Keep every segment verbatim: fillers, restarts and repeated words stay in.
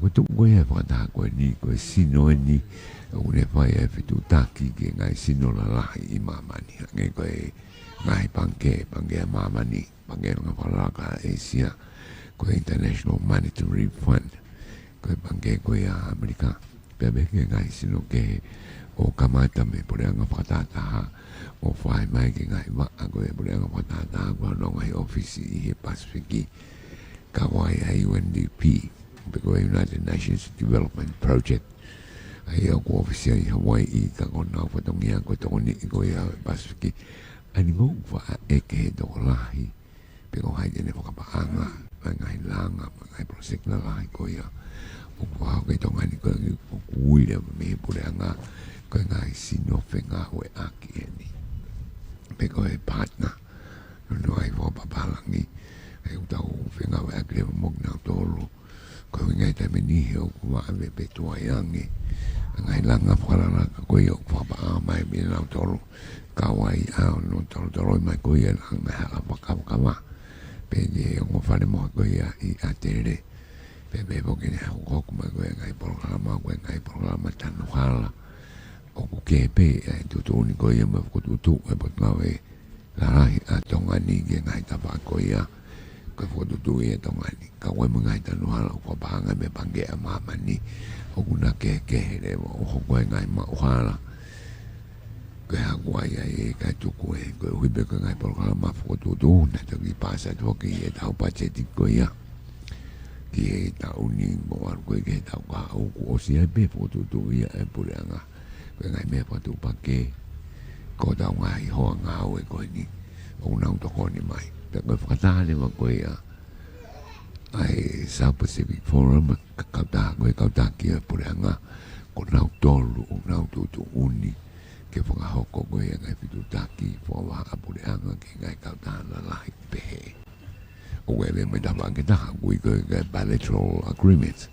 Ko e tuʻu ko ia e fakataha ko eni, ko e sino eni ʻoku ne fai e fetuʻutaki ki he ngaahi sino lalahi ʻi māmani. Hangē ko e ngaahi pangikē, Pangikē ʻa Māmani, Pangikē Langa Fakalakalaka ʻa ʻĒsia, ko e International Monetary Fund, ko e pangikē ko ia ʻa ʻAmelika. Pea pehē ki he ngaahi sino kehe ʻo kamata mei he puleʻanga fakatahataha ʻo fai mai ki he ngaahi vaʻa ko ia e puleʻanga fakatahataha, ko honau ngaahi ʻōfisi ʻi he Pasifiki, kau ai ʻa e U N D P, pe ko e United Nations Development Project. ʻA ia ʻoku ʻōfisi ai ʻi Hawaiʻi, ka ko honau fatongia ko e tokoniʻi ko ia e Pasifiki. ʻA ia ʻoku faʻa ʻeke he tokolahi pe ko hai te ne fakapaʻanga ʻa e ngaahi langa, ʻa e ngaahi project lalahi ko ia ʻoku fakahoko ʻi Tonga ni, ko ia ʻoku ui leva mei he puleʻanga ko e ngaahi sino fengāueʻaki eni, pe ko e partner. Nonoʻo ai fakapapālangi, ʻa ia ʻoku tau fengāueʻaki leva mo kinautolu. Ko e ʻuhinga he taimi ni he ʻoku vave pē tuai ange ʻa e ngaahi langa fakalakalaka ko ia ʻoku fakapaʻanga mai mei nautolu. Kau ai ʻa hono tolotoloi mai ko ia ʻa e ngaahi hala fakakavakava, pea ʻi he ongo fale mohe ko ia ʻi ʻAtele. Pea pehē foki ki he hokohoko mai ko ia e ngaahi polokalama, ko e ngaahi polokalama tanu hala. ʻOku kē pē ʻa e tuʻutuʻuni ko ia mo e fokotuʻutuʻu ʻa e Potungāue Lalahi ʻa Tonga ni ki he ngaahi tafaʻaki ko ia, ko e fokotuʻutuʻu ia ʻa Tonga ni. Ka ko e mo e ngaahi tanu hala ʻoku fakapaʻanga mei he Pangikē ʻa Māmani, ʻoku na kehekehe leva ʻo hoko e ngaahi maʻuhala. Ko e hā ʻoku ʻi ai ʻa e kakai tuku ē, koeʻuhi pē ko e ngaahi polokalama fokotuʻutuʻu naʻe toki paasi atu foki ʻi he taʻu patiseti ko ia ki he taʻu ni mo ʻalu ko ē ki he taʻu kahaʻu, kuo ʻosi ʻi ai pē fokotuʻutuʻu ia ʻa e puleʻanga. Ko e ngaahi meʻa fakatuʻupakē, ko hotau ngaahi hoa ngāue ko eni ʻoku nau tokoni mai. Pea ko e fakataha leva ko ia ʻa e South Pacific Forum, ka-, kautaha, ko e kautaha ki he puleʻanga, ko nautolu ʻoku nau tuʻutuʻuni ke fakahoko ko ia e ngaahi fetuʻutaki fakavahaʻapuleʻanga ki he ngaahi kautaha lalahi pehē. ʻOku ʻi ai pē mo e tafaʻaki ʻe taha ʻoku ui ko e bilateral agreements.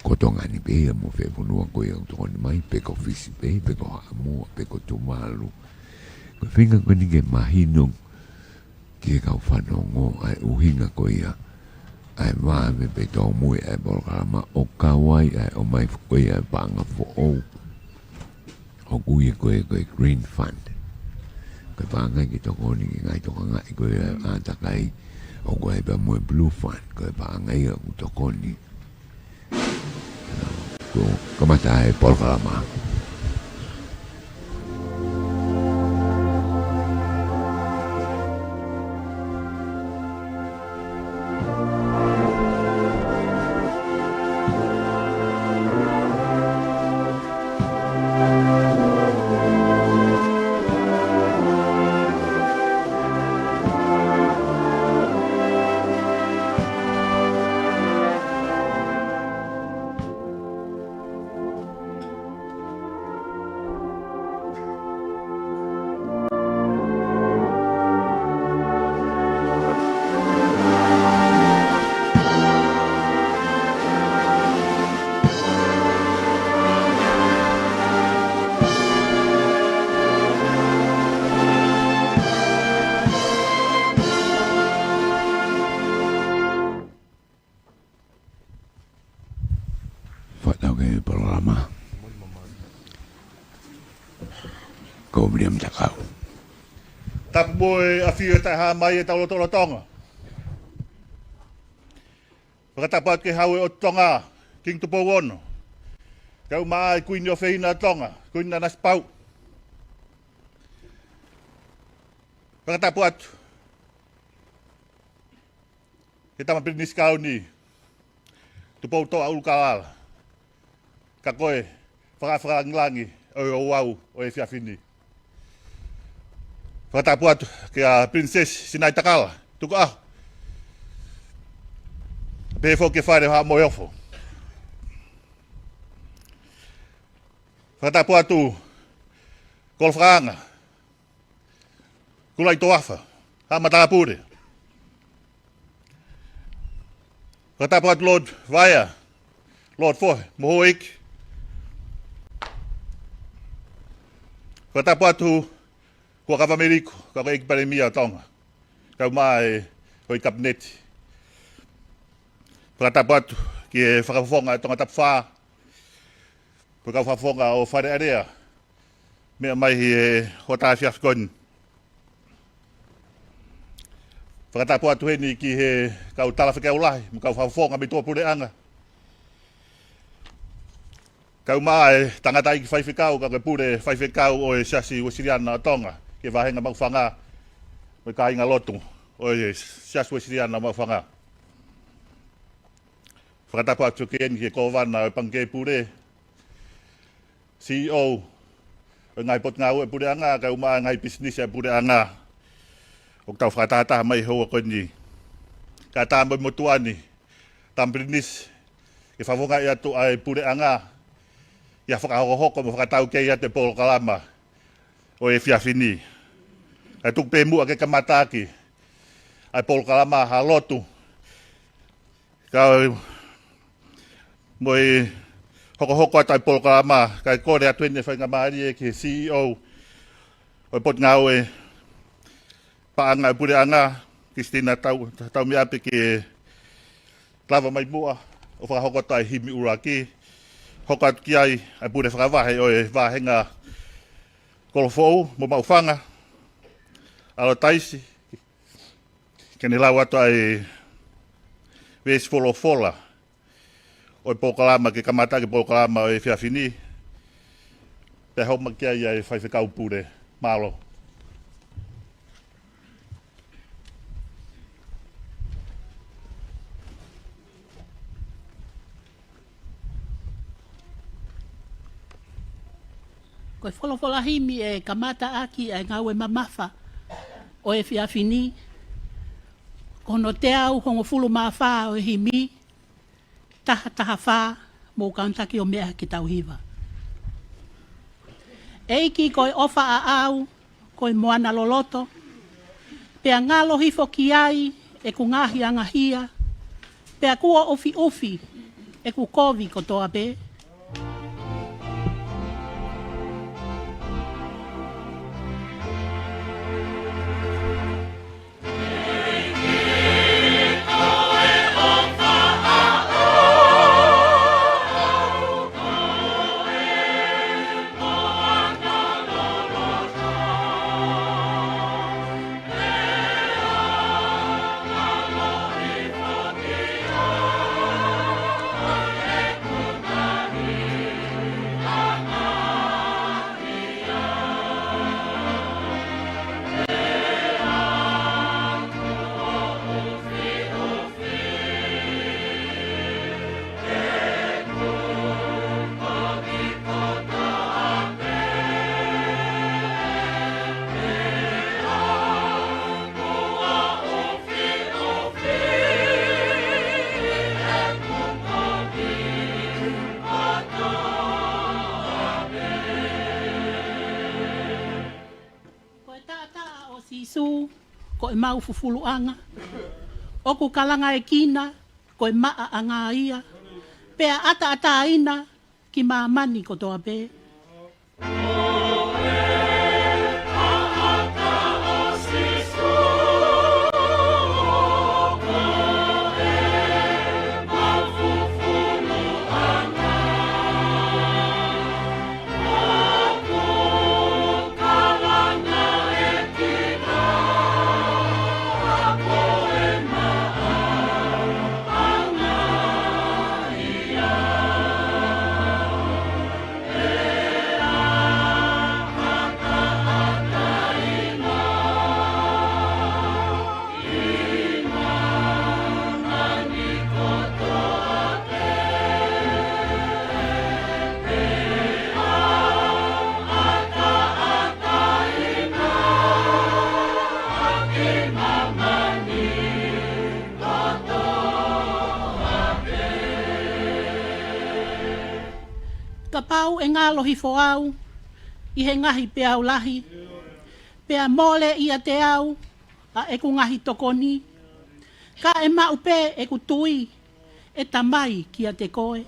Ko Tonga ni pē ia mo fē fonua ko ia ʻoku tokoni mai, pe ko Fisi pē, pe ko Haʻamoa, pe ko Tuvalu. Ko e feinga ko eni ke mahino ki he kau fanongo ʻa e ʻuhinga ko ia ʻa e vave pē tōmui ʻa e polokalama ʻo kau ai ʻa e ʻomai ko ia e paʻanga foʻou ʻoku ui ko e, ko e Green Fund. Ko e paʻanga ia ke tokoni ki he ngaahi tokangaʻi ko ia ʻa e ʻātakai, ʻoku ʻi ai pē mo e Blue Fund, ko e paʻanga ia ʻoku tokoni. Kuo kamata e polokalama. Fakatau ki he polokalama. Ko William Takau. Tapu mo e ʻafio ʻa e Taʻehāmai ʻi hotau lotolotonga. Fakatapu atu ki he Hau ʻo Tonga, Kingi Tupou Ono. Kae ʻumaʻā e Kuini ʻofeina ʻo Tonga, Kuini Nanasipauʻu. Fakatapu atu ki he Tama Pilinisi Kauni, Tupoutoʻa ʻUlukalala, ka ko e fakaʻafi fakalāngilangi ʻo e ouau ʻo e efiafi ni. Fakatapu atu kia Princess Sinaitakala Tukuʻaho, pehē foki ki he Fale ʻo Haʻa Moheofo. Fakatapu atu Kolo Fakaanga, Kulaʻi Toafa, Haʻa Matāpule. Fakatapu atu Lord Vaea, Lord Fohe, mo e houʻeiki. Fakatapu atu Huʻakavameiliku, kau ʻEiki Palēmia ʻo Tonga, kae ʻumaʻā e houʻeiki Kapineti. Fakatapu atu ki he fakafofonga ʻo Tongatapu Fā, mo e kau fakafofonga ʻo Fale Alea, meʻa mai he hoʻatā efiafi ko eni. Fakatapu atu heni ki he kau talafekau lahi, mo e kau fakafofonga mei tuʻapuleʻanga. Kae ʻumaʻā e tangataʻeiki faifekau, ka ko e pule faifekau ʻo e Siasi Uēsiliana ʻo Tonga, ki he vāhenga Maʻufanga, mo e kāingalotu ʻo e Siasi Uēsiliana Maʻufanga. Fakatapu atu ki heni ki he kōvana ʻo e Pangikē Pule, C E O ʻo e ngaahi potungāue ʻa e puleʻanga, kae ʻumaʻā e ngaahi pisinisi ʻa e puleʻanga ʻoku tau fakatahataha mai he houa ko eni. Kae ʻatā mo e motuʻa ni, Tama Pilinisi, ke fakafofongaʻi atu ʻa e puleʻanga ʻi he fakahokohoko mo fakataukei atu e polokalama ʻo e efiafi ni. Kae tuku pē muʻa ke kamataʻaki ʻa e polokalama ha lotu, kae mo e hokohoko atu ʻa e polokalama, kae kole atu heni e faingamālie ki he C E O ʻo e Potungāue Paʻanga ʻo e Puleʻanga, Christina Tau-, Taumeape, ke lava mai muʻa ʻo fakahoko atu ʻa e himi ʻuluaki, hoko atu ki ai ʻa e pule fakavahe ʻo e vāhenga Kolofoʻou mo Maʻufanga, ʻAlotaisi, ke ne lau atu ʻa e veesi folofola ʻo e polokalama, ke kamataʻaki e polokalama ʻo e efiafi ni, pea hoko mai ki ai ʻa e faifekau pule. Mālō. Ko e folofola himi ʻe kamataʻaki ʻa e ngāue mamafa ʻo e efiafi ni, ko hono teau hongofulu mā fā ʻo e himi, taha taha fā, mou kaunitaki ʻo meʻa ke tau hiva. ʻEiki, ko e ʻofa ʻaʻau ko e moana loloto, pea ngalo hifo ki ai ʻeku ngaahi angahia, pea kuo ʻufiʻufi ʻeku kovi kotoa pē. Ko e taʻataʻa ʻo Sīsū, ko ʻemau fufuluʻanga. ʻOku kalangaʻekina, ko e maʻaʻanga ia. Pea ʻataʻatāina ki māmani kotoa pē. Kapau ʻe ngalo hifo au ʻi he ngaahi peau lahi, pea mole ʻiate au ʻa ʻeku ngaahi tokoni, ka ʻe maʻu pē ʻeku tui, ʻe Tamai, kiate koe.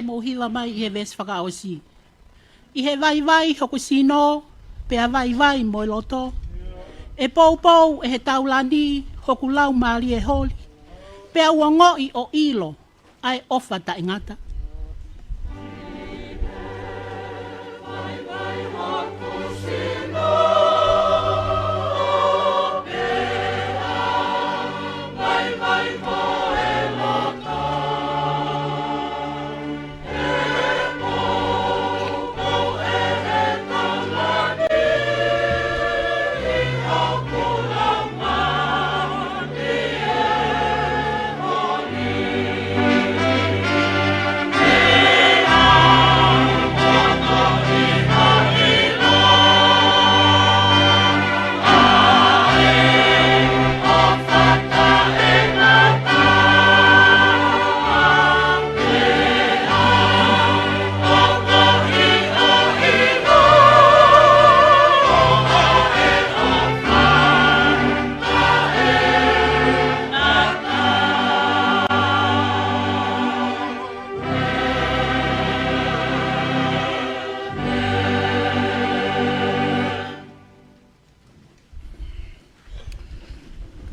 Mou hiva mai ʻi he veesi fakaʻosi. ʻI he vaivai hoku sino, pea vaivai mo e loto. ʻE poupou ʻe he taulani hoku laumālie holi. Pea u ongoʻi ʻo ʻilo ʻa e ʻofa taʻengata.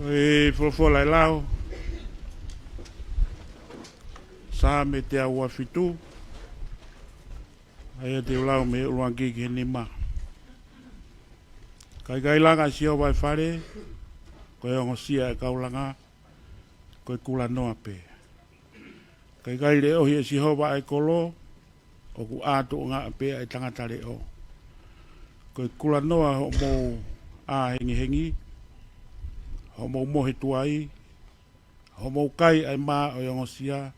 Ko e folofola ʻe lau, Saame teau ua fitu, ʻa ia te u lau mei he ʻuluaki ki he nima. Ka ʻikai langa ʻe Sihova e fale, ko e ongosia ʻa e kau langa, ko e kulanoa pē. Ka ʻikai leʻohi ʻe Sihova ʻa e kolo, ʻoku ʻā tuʻunga pē ʻa e tangata leʻo. Ko e kulanoa hoʻomou ʻā hengihengi, hoʻomou mohe tuai, hoʻomou kai ʻa e mā ʻo e ongosia,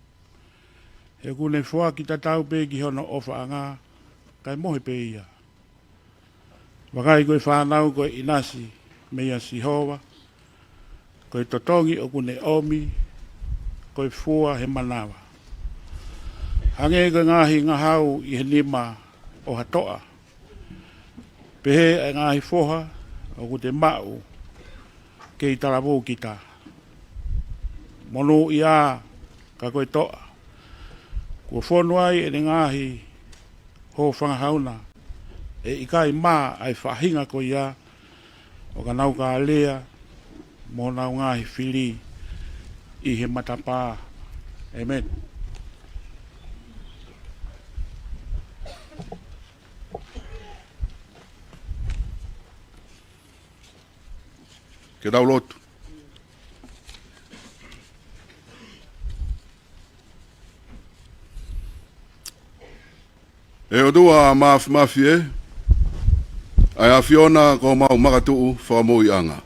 he ʻoku ne foaki tatau pē ki hono ʻofaʻanga, kae mohe pē ia. Vakai, ko e fānau ko e ʻinasi meia Sihova, ko e totongi ʻoku ne ʻomi, ko e fua he manava. Hangē ko e ngaahi ngahau ʻi he nima ʻo ha toʻa, pehē ʻa e ngaahi foha ʻoku te maʻu kei talavou kita. Monūʻia ka ko e toʻa, kuo fonu ai ʻene ngaahi hōfangahau na, ʻe ʻikai mā ʻa e faʻahinga ko ia ʻo ka nau ka lea mo nau ngaahi fili ʻi he matapā. ʻĒmeni. Ke tau lotu. ʻE ʻOtua Māfimafi ē, ʻa e ʻAfiona ko homau makatuʻu fakamoʻuiʻanga.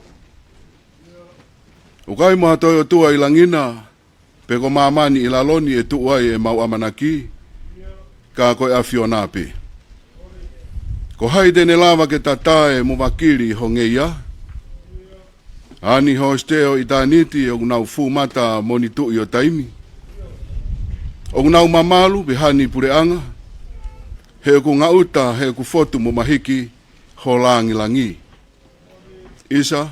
ʻOku ʻikai mo ha toe ʻotua ʻi langi na, pe ko māmani ʻi lalo ni ʻe tuʻu ai ʻemau ʻamanaki, ka ko e ʻAfiona pē. Ko hai te ne lava ke tatae mo vakili ho ngeia? Ani hosite ʻo ʻitāniti ʻoku nau fumata mo ni tuʻi ʻo taimi. ʻOku nau mamalu pe hani puleʻanga, he ʻoku ngaʻuta, he ʻoku fotu mo mahiki ho langilangi. ʻIsa,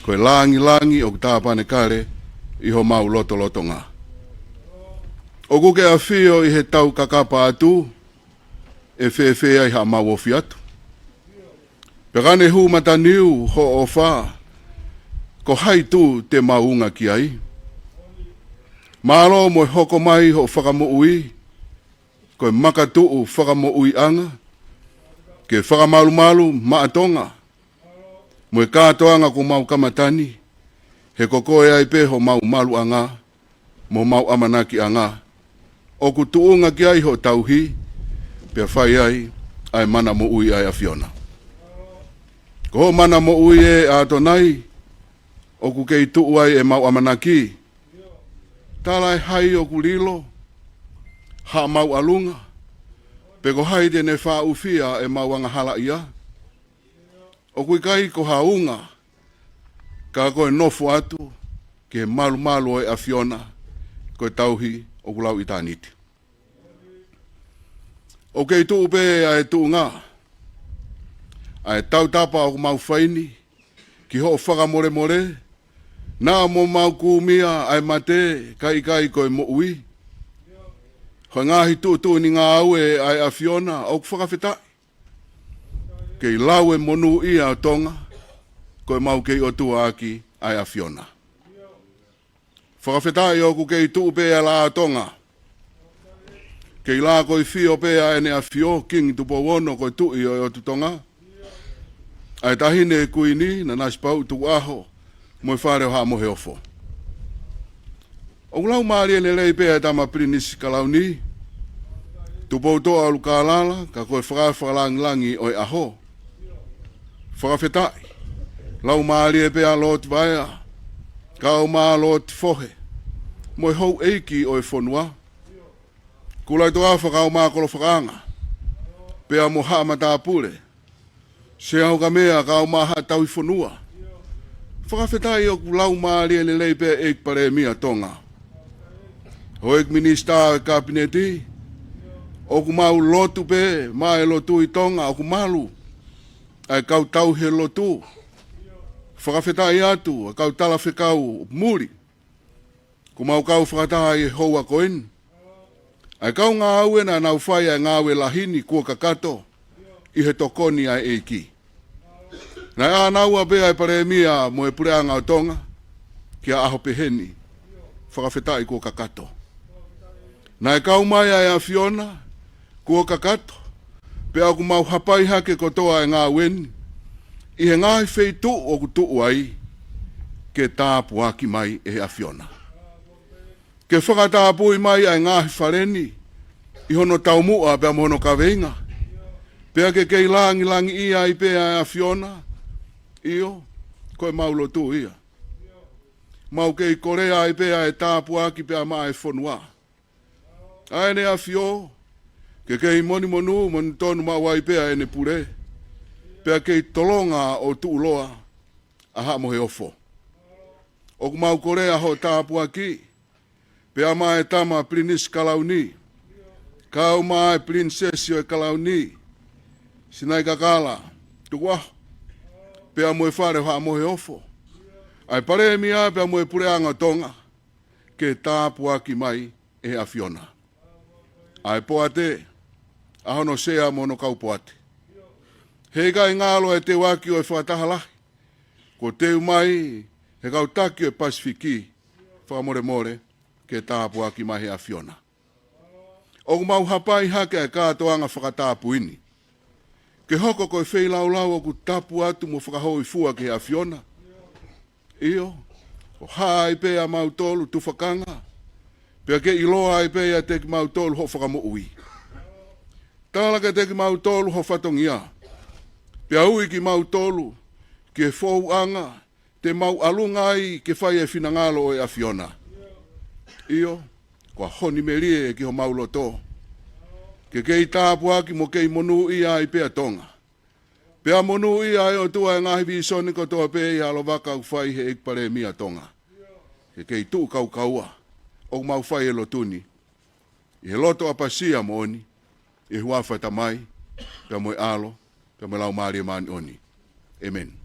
ko e langilangi ʻoku tāpanekale ʻi homau lotolotonga. ʻOku ke ʻafio ʻi he tau kakapa atu, ʻe fēfē ai haʻamau ofi atu? Pea ka ne hū mataniu hoʻo ʻofa, ko hai tū te mau unga ki ai? Mālō mo e hoko mai hoʻo fakamoʻui, ko e makatuʻu fakamoʻuiʻanga, ke fakamalumalu maʻa Tonga, mo e kātoanga kuo mau kamata ni, he ko koe ai pē homau maluʻanga, mo homau ʻamanakiʻanga, ʻoku tuʻunga ki ai hoʻo tauhi, pea fai ai ʻa e mana moʻui ʻa e ʻAfiona. Ko hoʻo mana moʻui ē ʻAtonai, ʻoku kei tuʻu ai ʻemau ʻamanaki. Tala ʻe hai ʻoku lilo haʻamau ʻalunga, pe ko hai te ne faʻufia ʻemau angahalaʻia? ʻOku ʻikai ko ha unga, ka ko e nofo atu ki he malumalu ʻo e ʻAfiona, ko e tauhi ʻoku lau ʻitāniti. ʻOku kei tuʻu pē ʻa e tuʻunga, ʻa e tautapa ʻoku mau fai ni ki hoʻo fakamolemole, naʻa mo mau kūmia ʻa e mate, ka ʻikai ko e moʻui. Ko e ngaahi tuʻutuʻuni ngāue ʻa e ʻAfiona, ʻoku fakafetaʻi. Kei lau e monūʻia ʻo Tonga, ko e mau kei ʻOtua ʻaki ʻa e ʻAfiona. Fakafetaʻi ʻoku kei tuʻu pē ʻa e Laʻā ʻo Tonga. Kei lākoifio pē ʻa ʻEne ʻAfio, Kingi Tupou Ono ko e Tuʻi ʻo e ʻOtu Tonga. ʻA e Taʻahine Kuini, Nanasipauʻu Tukuʻaho, mo e Fale ʻo Haʻa Moheofo. ʻOku laumālie lelei pē ʻa e Tama Pilinisi Kalauni, Tupoutoʻa ʻUlukalala, ka ko e faka-, fakalāngilangi ʻo e ʻaho. Fakafetaʻi, laumālie pē ʻa Lord Vaea, kaeʻumaʻā Lord Fohe, mo e houʻeiki ʻo e fonua. Kulaʻi Toafa kaeʻumaʻā Kolo Fakaʻanga, pea mo Haʻa Matāpule, Sea Haukamea kaeʻumaʻā Haʻa Tauhi Fonua. Fakafetaʻi ʻoku laumālie lelei pē ʻEiki Palēmia Tonga. Houʻeiki Minisitā ʻo e Kapineti, ʻoku mau lotu pē, maʻu e lotu ʻi Tonga, ʻoku malu ʻa e kau tauhi lotu. Fakafetaʻi atu ʻa e kau talafekau muli. Kuo mau kau fakataha ʻi he houa ko eni. ʻA e kau ngāue naʻa nau fai ʻa e ngāue lahi ni kuo kakato ʻi he tokoni ʻa e ʻEiki. Naʻe ʻānaua pē ʻa e Palēmia mo e Puleʻanga ʻo Tonga ki ha ʻaho pehē ni. Fakafetaʻi kuo kakato. Naʻe kau mai ʻa e ʻAfiona, kuo kakato, pea ʻoku mau hapai hake kotoa e ngāue ni ʻi he ngaahi feituʻu ʻoku tuʻu ai, ke tāpuaki mai ʻe he ʻAfiona. Ke fakatapui mai ʻa e ngaahi fale ni ʻi hono taumuʻa pea mo hono kaveinga, pea ke kei lāngilangiʻia ai pē ʻa e ʻAfiona. ʻIo, ko e mau lotu ia. Mau kei kolea ai pē ʻa e tāpuaki pea maʻa e fonua. ʻA ʻEne ʻAfio, ke kei monimonū, monū tonu maʻu ai pē ʻa ʻEne pule, pea kei tolonga ʻo tuʻuloa ʻa Haʻa Moheofo. ʻOku mau kolea hoʻo tāpuaki, pea maʻa e Tama Pilinisi Kalauni, kaeʻumaʻā e Pilinisesi ʻo e Kalauni, Sinaitakala Tukuʻaho, pea mo e Fale ʻo Haʻa Moheofo, ʻa e Palēmia pea mo e Puleʻanga ʻo Tonga, ke tāpuaki mai ʻe he ʻAfiona. ʻA e poate, ʻa hono sea mo hono kau poate. He ʻikai ngalo e teuaki ʻo e fakataha lahi kuo teu mai he kau taki ʻo e Pasifiki, fakamolemole, ke tāpuaki mai ʻe he ʻAfiona. ʻOku mau hapai hake ʻa e kātoanga fakatapui ni ke hoko ko e feilaulau ʻoku tapu atu mo fakahōifua ki he ʻAfiona. ʻIo, ʻo hā ai pē ʻa mautolu tufakanga, pea ke ʻiloa ai pē ʻiate kimautolu hoʻo fakamoʻui. Tala kiate kimautolu ho fatongia, pea ui kimautolu ki he fouʻanga te mau ʻalunga ai ke fai e finangalo ʻo e ʻAfiona. ʻIo, ko e honi melie ki homau loto, ke kei tāpuaki mo kei monūʻia ai pē ʻa Tonga. Pea monūʻia ʻe he ʻOtua e ngaahi vīsone kotoa pē ʻi he ʻalovaka ʻoku fai ʻe he ʻEiki Palēmia ʻo Tonga. Ke kei tuʻu kaukaua ʻoku mau fai e lotu ni ʻi he loto ʻapasia moʻoni, ʻi he huafa ʻo e Tamai, pea mo e ʻAlo, pea mo e Laumālie Māʻoniʻoni. ʻĒmeni.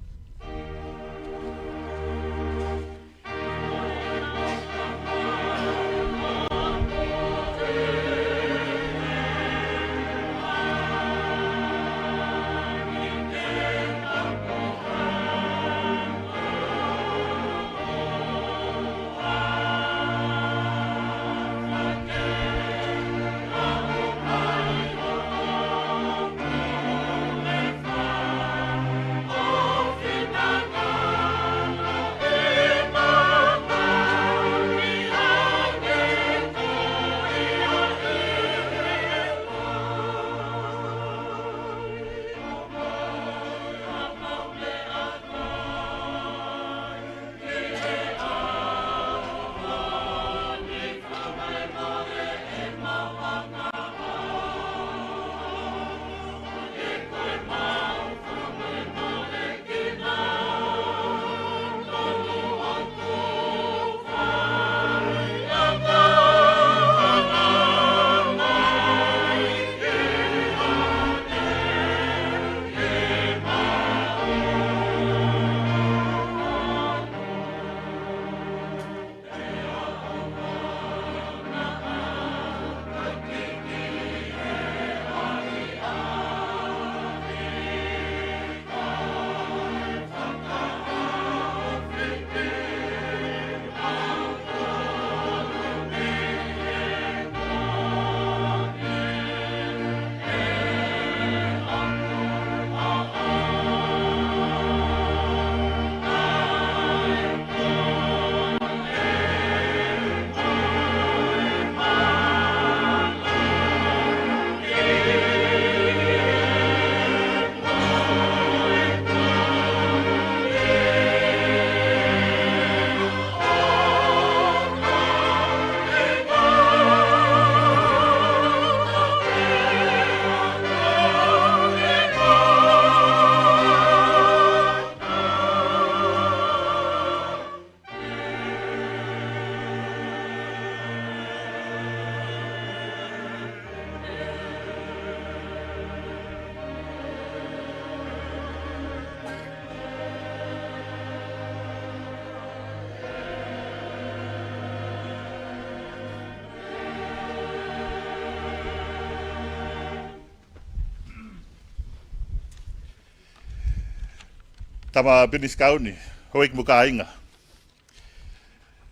Tama Pilinisi Kalauni, houʻeiki mo e kāinga.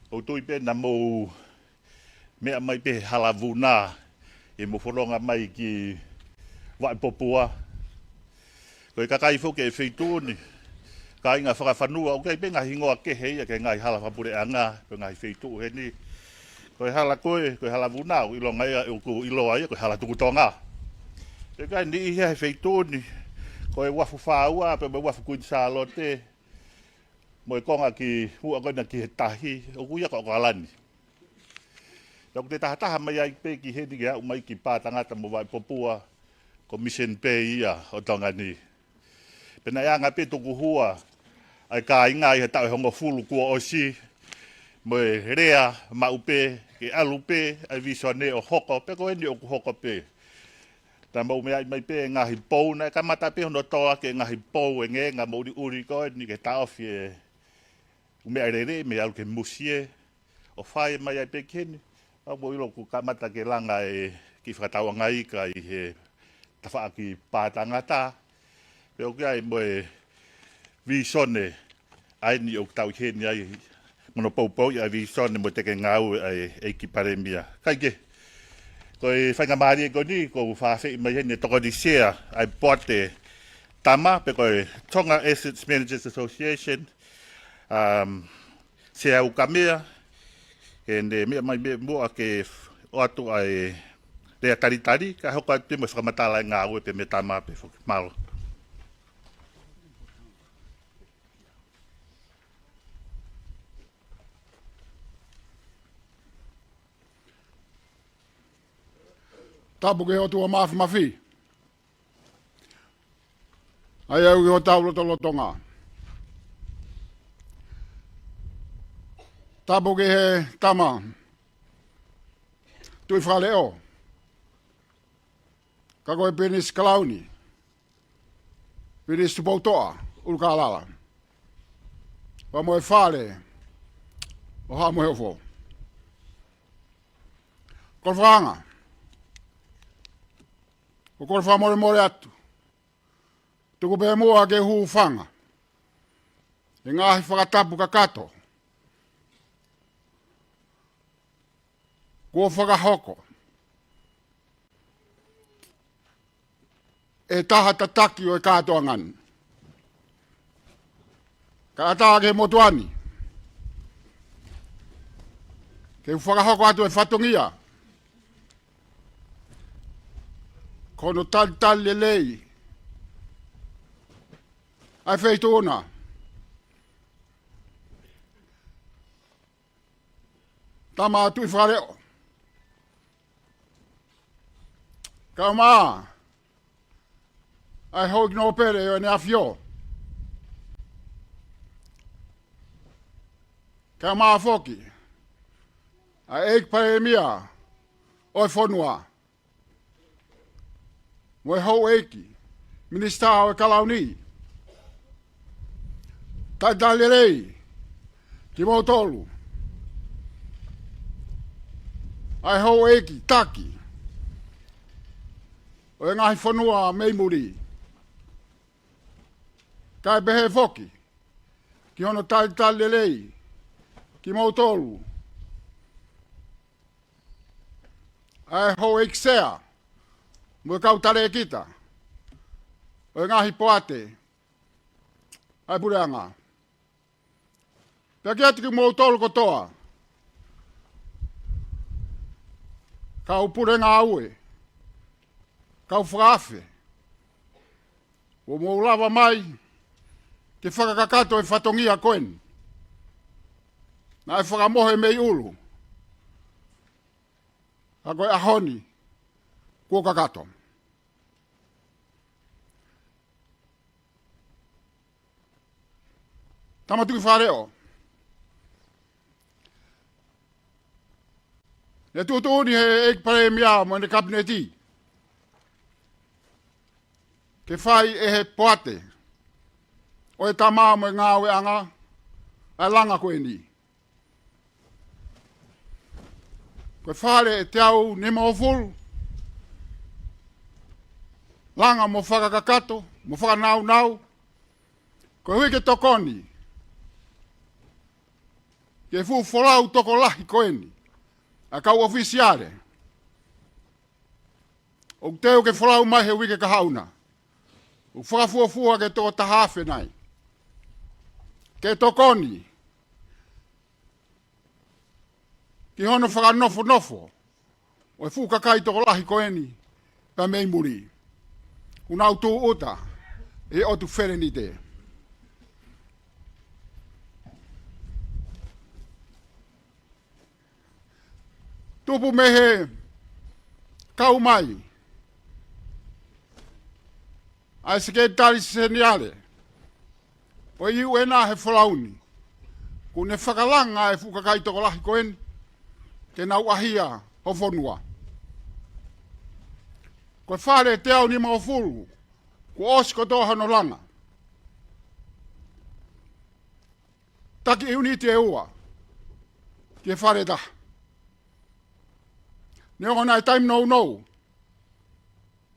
ʻOku ou tui pē naʻa mou meʻa mai pē he hala vuna, ʻi heʻemou fononga mai ki Vaʻepopua. Ko e kakai foki ʻo e feituʻu ni, kāinga fakafanua, ʻoku ʻi ai pē ngaahi hingoa kehe ia ki he ngaahi hala fakapuleʻanga, ko e ngaahi feituʻu heni. Ko e hala ko ē, ko e hala vuna, ʻoku ʻilonga ia, ʻoku ʻiloa ia ko e hala tukutonga. Pea ʻoku ʻi ai e niʻihi ia he feituʻu ni, ko e uafu Fāua, pea mo e uafu Kuini Sālote, mo e konga ki Huʻa ko ena ki he tahi, ʻoku ui ia ko ʻAokalani. Pea ʻoku toe tahataha mai ai pē ki heni ke aʻu mai ki Pātangata mo Vaʻepopua, ko Mission Bay ia ʻo Tonga ni. Pea naʻe anga pē tukuhua ʻa e kāinga ʻi he taʻu ʻe hongofulu kuo ʻosi, mo e lea maʻu pē, ke ʻalu pē ʻa e vīsone ʻo hoko, pea ko eni ʻoku hoko pē. Naʻa mou meaʻi mai pē ngaahi pou, naʻe kamata pē hono toʻo ʻaki e ngaahi pou ʻe ngāue mo ʻuliʻuli ko eni ke taʻofi e ʻū meʻalele mei he ʻalu ki he musie, ʻo fai mai ai pē ki heni. ʻOku ou ʻilo kuo kamata ke langa e kiʻi fakatauʻanga ika ʻi he tafaʻaki Pātangata. Pea ʻoku ʻi ai mo e vīsone ʻa eni ʻoku tau ʻi heni ai, mo hono poupouʻi ʻa e vīsone mo e teke ngāue ʻa e ʻEiki Palēmia. Kae kehe, ko e faingamālie ko eni, ʻoku ou fakaafeʻi mai heni e tokoni sea ʻa e poate tama, pe ko e Tonga Assets Managers Association, um, Sea Ukamea, ke ne meʻa mai mei muʻa ke ʻoatu ʻa e lea talitali, kae hoko atu pē mo e fakamatala e ngāue pē mei he tama pē foki. Mālō. Tapu ki he ʻOtua Māfimafi. ʻA ia ʻoku ʻi hotau lotolotonga. Tapu ki he tama Tuʻi Fakaleʻo, ka ko e Pilinisi Kalauni, Pilinisi Tupoutoʻa ʻUlukālala, pea mo e fale ʻo Haʻa Moheofo. Kole fakaanga, ʻoku ou kole fakamolemole atu. Tuku pē muʻa ke u hūfanga he ngaahi fakatapu kakato kuo fakahoko ʻe he taha tataki ʻo e kātoanga ni. Kae ʻatā ki he motuʻa ni ke u fakahoko atu e fatongia ko hono talitali lelei ʻa e feituʻu na. Tama Tuʻi Fakaleʻo, kae ʻumaʻā ʻa e Houʻeiki Nōpele ʻo ʻEne ʻAfio, kae ʻumaʻā foki ʻa e ʻEiki Palēmia ʻo e fonua, mo e houʻeiki Minisitā ʻo e Kalauni. Talitali lelei kimoutolu, ʻa e houʻeiki taki ʻo e ngaahi fonua mei muli. Kae pehē foki ki hono talitali lelei kimoutolu, ʻa e houʻeiki sea mo e kau talēkita ʻo e ngaahi poate ʻa e puleʻanga. Pea kiate kimoutolu kotoa, kau pule ngāue, kau fakaafe, kuo mou lava mai ke fakakakato e fatongia ko eni naʻe fakamohe mei ʻulu, ka ko e ʻaho ni kuo kakato. Tama Tuʻi Fakaleʻo, ʻe tuʻutuʻuni ʻe he ʻEiki Palēmia mo ʻene Kapineti ke fai ʻe he poate ʻo e tama mo e ngāueʻanga ʻa e langa ko eni. Ko e fale ʻe teau nimangofulu, langa mo fakakakato mo fakanaunau, Koeʻuhi ke tokoni ki he fuʻu folau tokolahi ko eni ʻa e kau ʻofisiale, ʻoku teu ke folau mai he uike kahaʻu na, ʻoku fakafuofua ki he toko taha afe nai, ke tokoni ki hono fakanofonofo ʻo e fuʻu kakai tokolahi ko eni pea mei muli, ʻoku nau tūʻuta ʻi he ʻotu Felenite. Tupu mei he kau mai ʻa e Sekelitali Seniale ʻo e U N he folau ni, kuo ne fakalanga e fuʻu kakai tokolahi ko eni ke nau ʻahia ho fonua. Ko e fale ʻe teau nimangofulu kuo ʻosi kotoa hono langa. Taki ʻiuniti ʻe ua ki he fale ʻe taha. Neongo naʻe taimi nounou,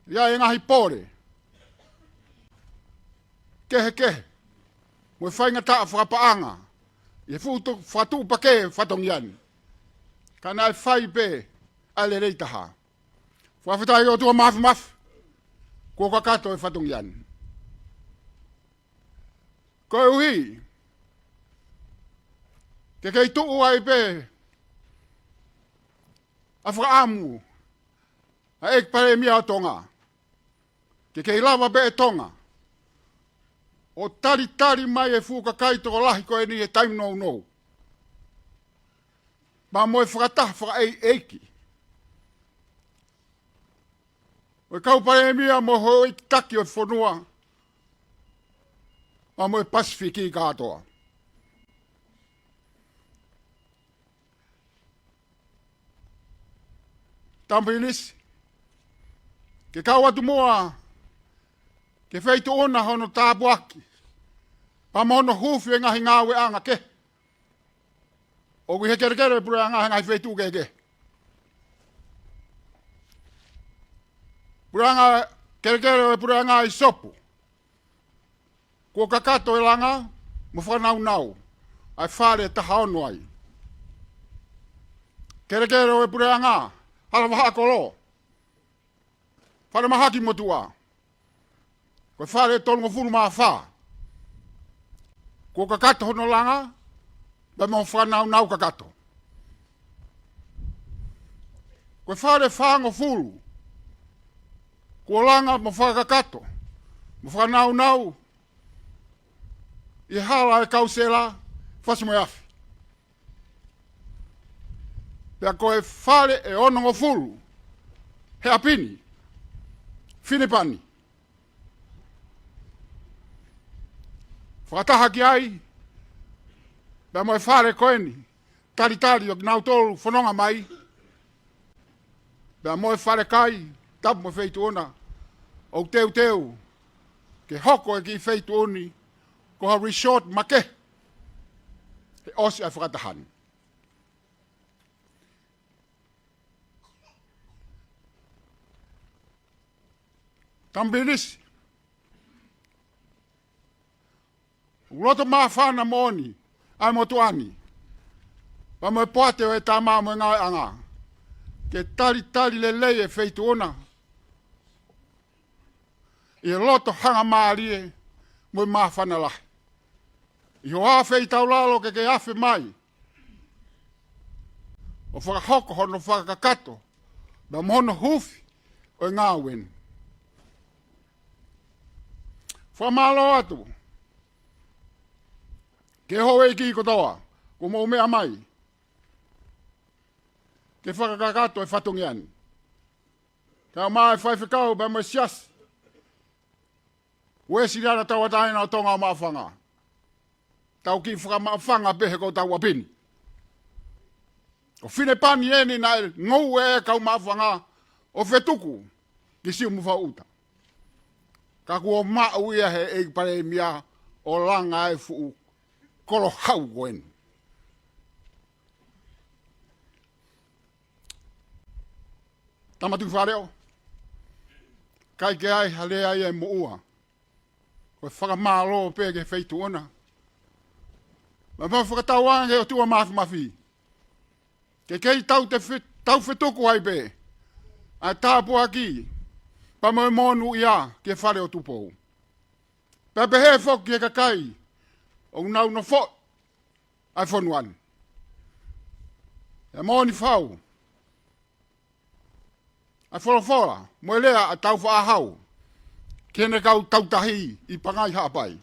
ʻi ai e ngaahi pole kehekehe mo e faingataʻa fakapaʻanga ʻi he fuʻu to-, fakatuʻupakē fatongia ni, ka naʻe fai pē ʻa e lelei taha. Fakafetaʻi ʻOtua Māfimafi, kuo kakato e fatongia ni. Koeʻuhi ke kei tuʻu ai pē ʻa e fakaʻamu ʻa e ʻEiki Palēmia ʻo Tonga, ke kei lava pē ʻe Tonga ʻo talitali mai e fuʻu kakai tokolahi ko eni he taimi nounou, pea mo e fakataha fakaʻeiʻeiki ʻo e kau palēmia mo e houʻeiki taki ʻo e fonua, pea mo e Pasifiki kātoa. Tama Pilinisi, ke kau atu muʻa ki he feituʻu na hono tāpuaki pea mo hono huufi e ngaahi ngāueʻanga kehe ʻoku ʻi he kelekele ʻo e puleʻanga he ngaahi feituʻu kehekehe. Puleʻanga, kelekele ʻo e puleʻanga ʻi Sopu, kuo kakato e langa mo fakanaunau ʻa e fale ʻe taha ono ai. Kelekele ʻo e puleʻanga Hala Vahaʻakolo, Falemahaki Motuʻa, ko e fale ʻe tolungofulu mā fā, kuo kakato hono langa pea mo fakanaunau kakato. Ko e fale ʻe fāngofulu kuo langa mo fakakakato mo fakanaunau ʻi he hala ʻo e kausela Fasi mo e Afi. Pea ko e fale ʻe onongofulu he ʻapi ni, Finipani. Fakataha ki ai pea mo e fale ko eni, talitali ʻo kinautolu fononga mai, pea mo e fale kai, tapu mo e feituʻu na, ʻoku teuteu ke hoko e kiʻi feituʻu ni ko ha resort makehe he ʻosi ʻa e fakataha ni. Tama Pilinisi, ʻoku loto māfana moʻoni ʻa e motuʻa ni pea mo e poate ʻo e tama mo e ngāueʻanga ke talitali lelei e feituʻu na ʻi he loto hangamālie mo e māfana lahi. ʻI hoʻo feitaulalo ke ke afe mai ʻo fakahoko hono fakakakato pea mo hono huufi ʻo e ngāue ni. Fakamālō atu ki he houʻeiki kotoa kuo mou meʻa mai ke fakakakato e fatongia ni. Kae ʻumaʻā e faifekau pea mo e Siasi Uēsiliana Tauʻatāina ʻo Tonga ʻo Maʻufanga. Tau kiʻi fakamaʻufanga pē he ko hotau ʻapi ni. Ko Finipani eni naʻe ngoue e kau maʻufanga ʻo fetuku ki Siumuʻufau ʻUta. Ka kuo maʻu ia he ʻEiki Palēmia ʻo langa e fuʻu kolo hau ko eni. Tama Tuʻifaleʻo, ʻikai ke ʻi ai ha lea ia ʻe moʻua. ko e fakamālō pē ki he Feituʻu na. Mo e mau fakatauange ki he ʻOtua Māfimafi ke kei tau te fe-, tau fetuku ai pē ʻa e tāpuaki pea mo e monūʻia ki he Fale ʻo Tupou. Pea pehē foki ki he kakai ʻoku nau nofoʻi ʻa e fonua ni. ʻE moʻoni fau ʻa e folofola mo e lea ʻa Tāufaʻāhau ki heʻene kau tautahi ʻi Pangai Haʻapai.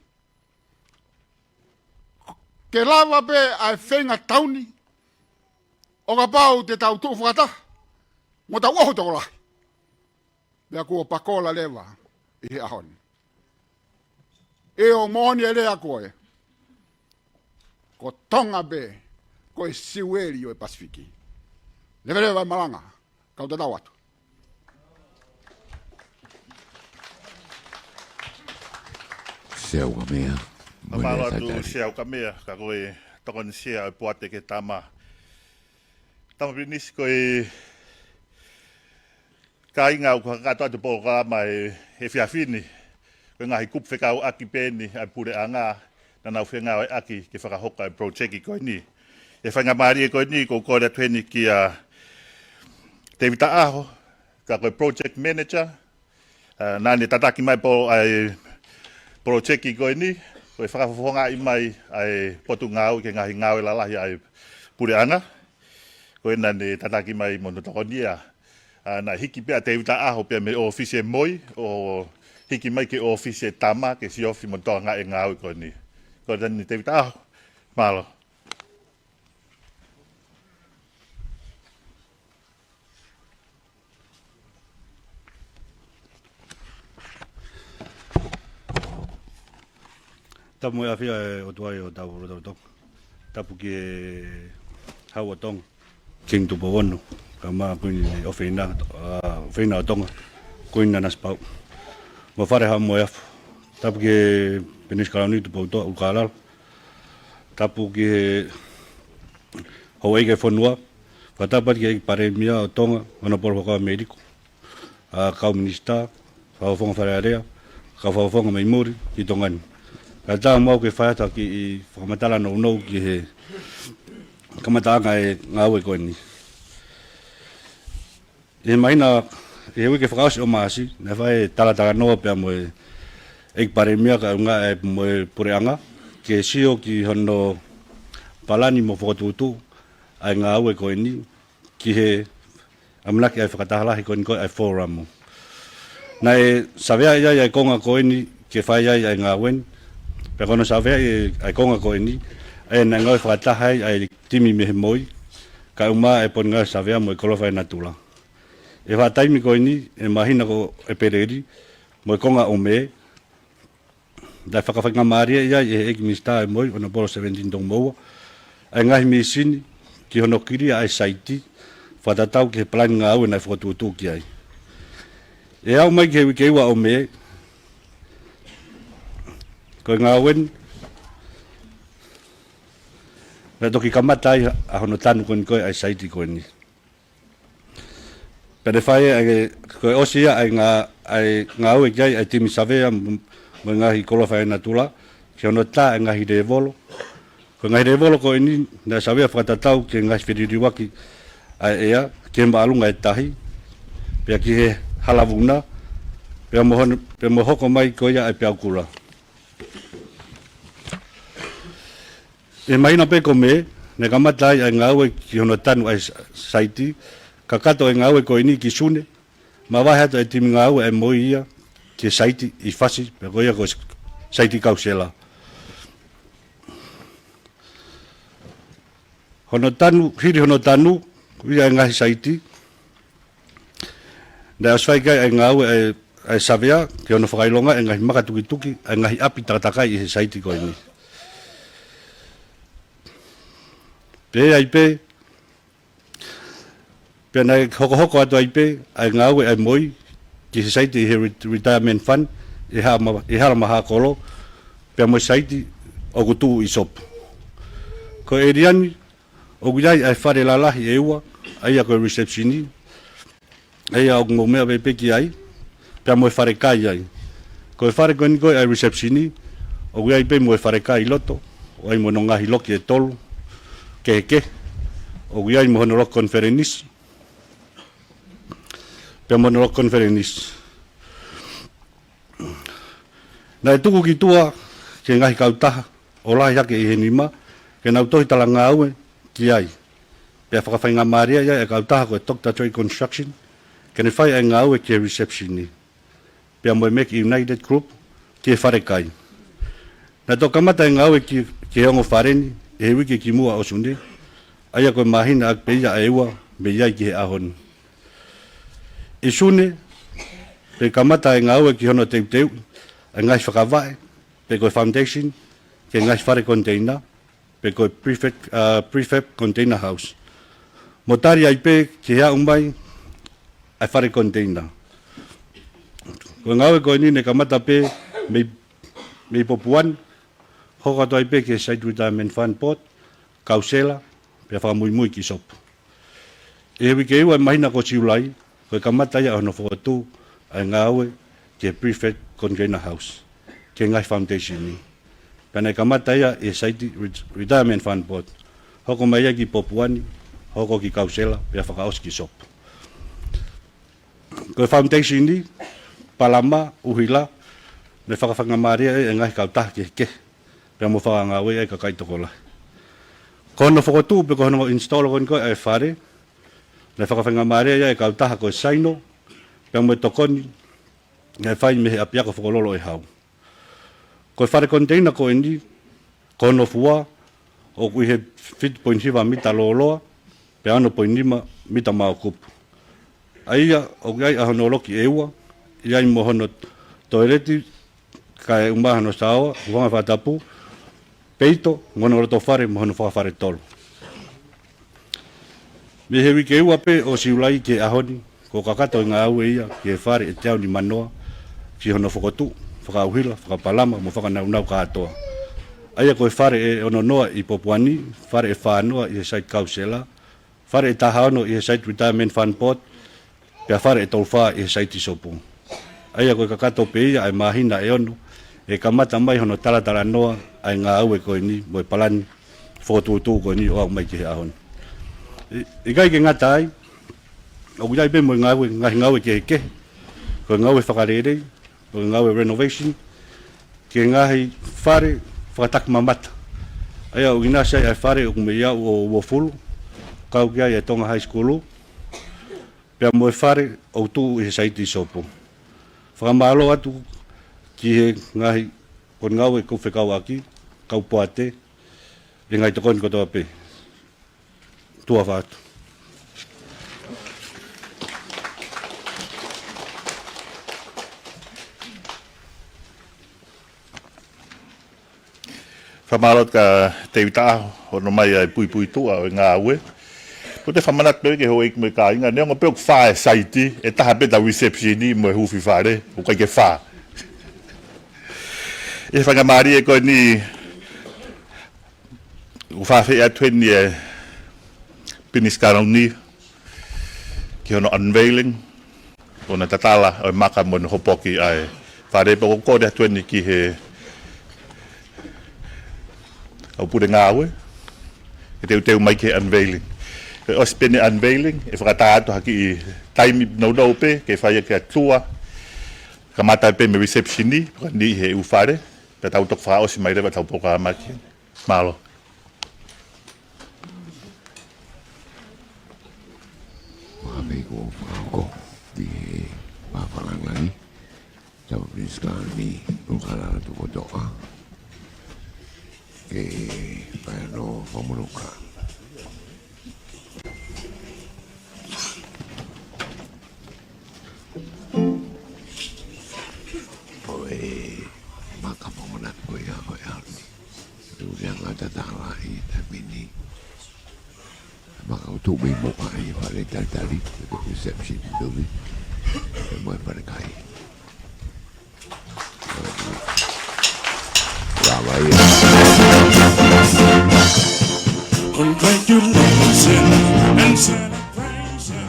Ke lava pē ʻa e feinga tau ni ʻo kapau te tau tuʻu fakataha mo tau ʻoho tokolahi. Pea kuo pakola leva ʻi he ʻaho ni. ʻIo, moʻoni e lea ko ē, ko Tonga pē ko e siueli ʻo e Pasifiki. Leveleva e malanga, kau tatau atu. Siau ka meʻa. Mālō atu, siau ka meʻa, ka ko e tokoni sia ʻo e poate ki he tama. Tama Pilinisi, ko e kāinga ʻoku kakato atu polokalama ʻi he efiafi ni, ko e ngaahi kupu fekauʻaki pē eni ʻa e puleʻanga naʻa nau fengāueʻaki ke fakahoko ʻa e project ko eni. ʻI he faingamālie ko eni, ʻoku ou kole atu heni kia Tēvita ʻAho, ka ko e project manager, ʻa, naʻa ne tataki mai pē ʻa e project ko eni, ko e fakafofongaʻi mai ʻa e Potungāue ki he ngaahi ngāue lalahi ʻa e puleʻanga. Ko ena naʻa ne tataki mai mo hono tokonia. ʻA, naʻe hiki pē ʻa Tēvita ʻAho pea mei he ʻōfisi ʻo e MOI, ʻo hiki mai ki he ʻōfisi ʻo e tama ke siofi mo tokangaʻi e ngāue ko eni. Ko ena Tēvita ʻAho, mālō. Tapu mo e ʻafio ʻa e ʻOtua ʻi hotau lotolotonga. Tapu ki he Hau ʻo Tonga, Kingi Tupou Ono, kae ʻumaʻā Kuini ʻofeina, ʻa, ʻofeina ʻo Tonga, Kuini Nanasipauʻu, mo Fale Haʻa Moheofo. Tapu ki he Pilinisi Kalauni Tupoutoʻa ʻUlukālala. Tapu ki he houʻeiki ʻo e fonua. Fakatapu atu ki he ʻEiki Palēmia ʻo Tonga, Honourable Huʻakavameiliku, ʻa, kau minisitā, fakafofonga Fale Alea, kau fakafofonga mei muli ki Tonga ni. Kae ʻatā mo au ke fai atu ha kiʻi fakamatala nounou ki he kamataʻanga ʻo e ngāue ko eni. ʻI he māhina, ʻi he uike fakaʻosi ʻo Maʻasi, naʻe fai e talatalanoa pea mo e ʻEiki Palēmia kae ʻumaʻā mo e puleʻanga ke sio ki hono palani mo fokotuʻutuʻu ʻa e ngāue ko eni ki he ʻamanaki ʻa e fakataha lahi ko eni ko e ʻa e forum. Naʻe saveaʻi ai ʻa e konga ko eni ke fai ai ʻa e ngāue ni. Pea ko hono saveaʻi ʻa e konga ko eni, ʻa ia naʻe ngāue fakataha ai ʻa e timi mei he MOI, kae ʻumaʻā e Potungāue Savea mo e Koloa Fakaenatula. ʻI he faʻa taimi ko eni, ʻi he māhina ko ʻEpeleli mo e konga ʻo Mē, naʻe fakafaingamālieʻi ai ʻe he ʻEiki Minisitā ʻo e MOI, Honourable Seventini Tokumoʻua, ʻa e ngaahi mīsini ki hono kilia ʻa e saiti, fakatatau ki he palani ngāue naʻe fokotuʻutuʻu ki ai. ʻI he aʻu mai ki he uike ua ʻo Mē, ko e ngāue ni naʻe toki kamata ai ʻa hono tanu ko eni ko e ʻa e saiti ko eni. Pea naʻe fai ʻa e, ko e ʻosi ia ʻa e ngā-, ʻa e ngāue ki ai ʻa e timi savea mo, mo e ngaahi koloa fakaenatula, ki hono tā ʻa e ngaahi lēvolo. Ko e ngaahi lēvolo ko eni, naʻe savea fakatatau ki he ngaahi feliliuaki ʻa e ʻea, ki he māʻolunga ʻo e tahi, pea ki he hala vuna, pea mo hono, pea mo hoko mai ko ia ʻa e peau kula. ʻI he māhina pē ko Mē, naʻe kamata ai ʻa e ngāue ki hono tanu ʻa e sa-, saiti, kakato e ngāue ko eni ki Sune, mavahe atu e timi ngāue ʻa e MOI ia ki he saiti ʻi Fasi, pea ko ia ko e saiti Kausela. Hono tanu, hili hono tanu ia ʻa e ngaahi saiti, naʻe ʻosi fai ki ai ʻa e ngāue ʻa e, ʻa e savea, ki hono fakaʻilonga ʻa e ngaahi maka tukituki ʻa e ngaahi ʻapi takatakai ʻi he saiti ko eni. Pea ʻi ai pē, pea naʻe hokohoko atu ai pē ʻa e ngāue ʻa e MOI ki he saiti ʻi he re-, retirement fund, ʻi Haʻa Ma-, ʻi Hala Mahakolo, pea mo e saiti ʻoku tuʻu ʻi Sopu. Ko e ʻēlia ni, ʻoku ʻi ai ʻa e fale lalahi ʻe ua, ʻa ia ko e reception, ʻa ia ʻoku mou meʻa pē ki ai, pea mo e fale kai ai. Ko e fale ko eni ko ē ʻa e reception, ʻoku ʻi ai pē mo e falekai ʻi loto, ʻoku ʻi ai mo hono ngaahi loki ʻe tolu kehekehe, ʻoku ʻi ai mo hono loki konifelenisi, pea mo hono loki konifelenisi. Naʻe tuku ki tuʻa ki he ngaahi kautaha ʻo lahi hake ʻi he nima, ke nau tohi talangāue ki ai. Pea fakafaingamālieʻi ai ʻa e kautaha ko e Doctor Trade Construction, ke ne fai ʻa e ngāue ki he reception, pea mo e Make United Group ki he falekai. Naʻe toki kamata e ngāue ki, ki he ongo fale ni ʻi he uike kimuʻa ʻo Sune, ʻa ia ko e māhina ʻaki pē ia ʻa e ua mei ai ki he ʻaho ni. ʻI Sune, pea kamata e ngāue ki hono teuteu ʻa e ngaahi fakavaʻe, pe ko e foundation, ki he ngaahi fale koniteina, pe ko e prefab, uh, prefab container house. Mo tali ai pē ki he aʻu mai ʻa e fale koniteina. Ko e ngāue ko eni ne kamata pē mei, mei Popu Ani, hoko atu ai pē ki he Site Retirement Fund Board, Kausela, pea fakamuimui ki Sopu. ʻI he uike ua ʻo e māhina ko Siulai, ko e kamata ia hono fokotuʻu ʻa e ngāue ki he prefab container house, ki he ngaahi foundation ni. Pea naʻe kamata ia ʻi he Site Ret-, Retirement Fund Board, hoko mai ia ki Popu Ani, hoko ki Kausela, pea fakaʻosi ki Sopu. Ko e foundation ni, palama, ʻuhila, naʻe fakafaingamālieʻi ʻe he ngaahi kautaha kehekehe, pea mo fakangāueʻi ʻe he kakai tokolahi. Ko hono fokotuʻu pe ko hono install ko eni ko ē ʻa e fale, naʻe fakafaingamālieʻi ʻe he kautaha ko e Saino, pea mo e tokoni naʻe fai mei he ʻApiako Fokololo ʻo e Hau. Ko e fale koniteina ko eni, ko hono fua, ʻoku ʻi he fitu poini hiva mita lōloa, pea ono poini nima mita maokupu. ʻA ia, ʻoku ʻi ai ʻa hono loki ʻe ua, ʻi ai mo hono toileti, kae ʻumaʻā hono saoa, huanga fakatapu, peito, mo hono loto fale, mo hono fakafale tolu. Mei he uike ua pē ʻo Siulai ki he ʻaho ni, kuo kakato e ngāue ia ki he fale ʻe teau nimanoa, ki hono fokotuʻu, fakaʻuhila, fakapalama, mo fakanaunau kātoa. ʻA ia ko e fale ʻe ononoa ʻi Popu Ani, fale ʻe fānoa ʻi he Site Kausela, fale ʻe tahaono ʻi he Site Retirement Fund Board, pea fale ʻe tolufā ʻi he Site Sopu. ʻA ia ko e kakato pē ia ʻa e māhina ʻe ono, ʻe kamata mai hono talatalanoa ʻa e ngāue ko eni mo e palani fokotuʻutuʻu ko eni ʻo aʻu mai ki he ʻaho ni. ʻI-, ʻikai ke ngata ai, ʻoku ʻi ai pē mo e ngāue, ngaahi ngāue kehekehe, ko e ngāue fakalelei, ko e ngāue renovation, ki he ngaahi fale fakatakimamata. ʻA ia ʻoku ʻinasi ai ʻa e fale ʻoku mei aʻu ʻo Uofulu, kau ki ai ʻa e Tonga High School, pea mo e fale ʻoku tuʻu ʻi he Site Sopu. Fakamālō atu ki he ngaahi koningāue kuo fekauʻaki, kau poate, ʻi he ngaahi tokoni kotoa pē. Tuʻa ʻofa atu. Fakamālō kia Tēvita ʻAho, hono ʻomai ʻa e puipuituʻa ʻo e ngāue. Ko e fakamanatu pē ki he houʻeiki mo e kāinga, neongo pē ʻoku fā e saiti, ʻe taha pē ʻetau reception mo e huufi fale, ʻoku ʻikai ke fā. ʻI he faingamālie ko eni, ʻoku fakaafeʻi atu heni e Pilinisi Kalauni ki hono unveiling, ʻo na tatala ʻo e maka mo hono hopoki ʻa e fale, pea ʻoku kole atu heni ki he ʻaupule ngāue, ke teuteu mai ki he unveiling. Ke ʻosi pē ʻene unveiling, ʻe fakaʻatā atu ha kiʻi taimi nounou pē, ke fai ʻaki ʻa e tour, kamata pē mei he reception, pea ka ni he ʻū fale, pea tau toki fakaʻosi mai leva ʻetau polokalama ki heni. Mālō. Mā pē ko fakako ki he pāpālangi. Tau Pilinisi Kalauni, ʻoku kalala tukotoa. Ke pae no famunuka. ʻO e maka famanatu ko ia ʻo e ʻaho ni. ʻOku ʻi ai ngata tālaʻi taimi ni. Maka ʻoku tuʻu mei muʻa ʻi he fale talitali, ko e reception building, pea mo e falekai. Lava ia. Congratulations and celebration.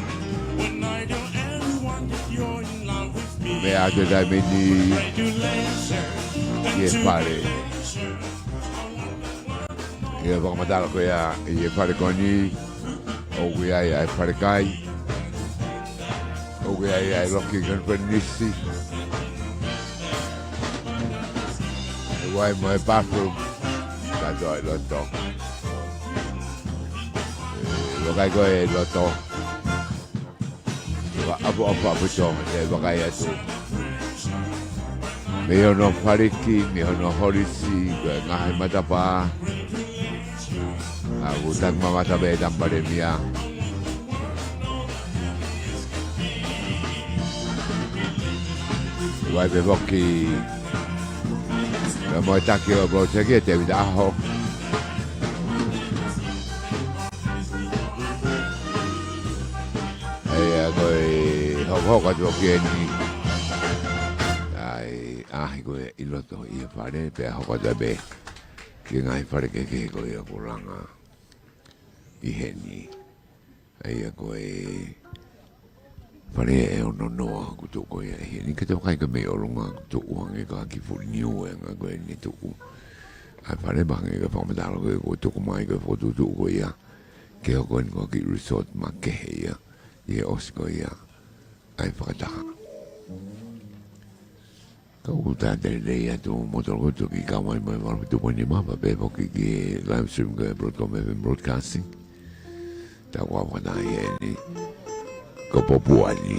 When I tell everyone that you're in love with me. Mea ʻAtu e taimi ni ʻi he fale. ʻI he fakamatala ko ia ʻi he fale ko eni, ʻoku ʻi ai ʻa e falekai, ʻoku ʻi ai ʻa e loki konifelenisi, ʻoku ʻi ai mo e bathroom kātoa ʻi loto. ʻE, vakai ko e loto. Ka ʻapoʻapo ʻaupito ʻe vakai atu mei hono faliki, mei hono holisi, ko e ngaahi matapā. ʻA, ʻoku taki mamata pē ʻe he Palēmia. Vakai pē foki, ka mo e taki ʻo e poloteki ʻe Tēvita ʻAho. ʻA ia ko e hokohoko atu ki heni. ʻA e ʻaʻahi ko ē ʻi loto ʻi he fale, pea hoko atu pē ki he ngaahi fale kehekehe ko ia ʻoku langa ʻi heni. ʻA ia ko e fale ʻe ono noa ʻoku tuʻu ko ia ʻi heni. Ke te vakai ko ē mei ʻolunga ʻoku tuʻu hangē ko ha kiʻi fuʻu niu e anga ko eni tuʻu. ʻA e fale pē hangē ko e fakamatala ko ē ʻoku tuku mai ko e fokotuʻutuʻu ko ia ke hoko eni ko ha kiʻi resort makehe ia ʻi he ʻosi ko ia ʻa e fakataha. Ka ʻoku talitali lelei atu mo tolo ko ē ʻoku kau mai mo e valu fitu poini nima pea pehē foki ki he live stream ko ē Broadcom F M Broadcasting. Tau kau fakataha ʻi heni. Ko Popua ni.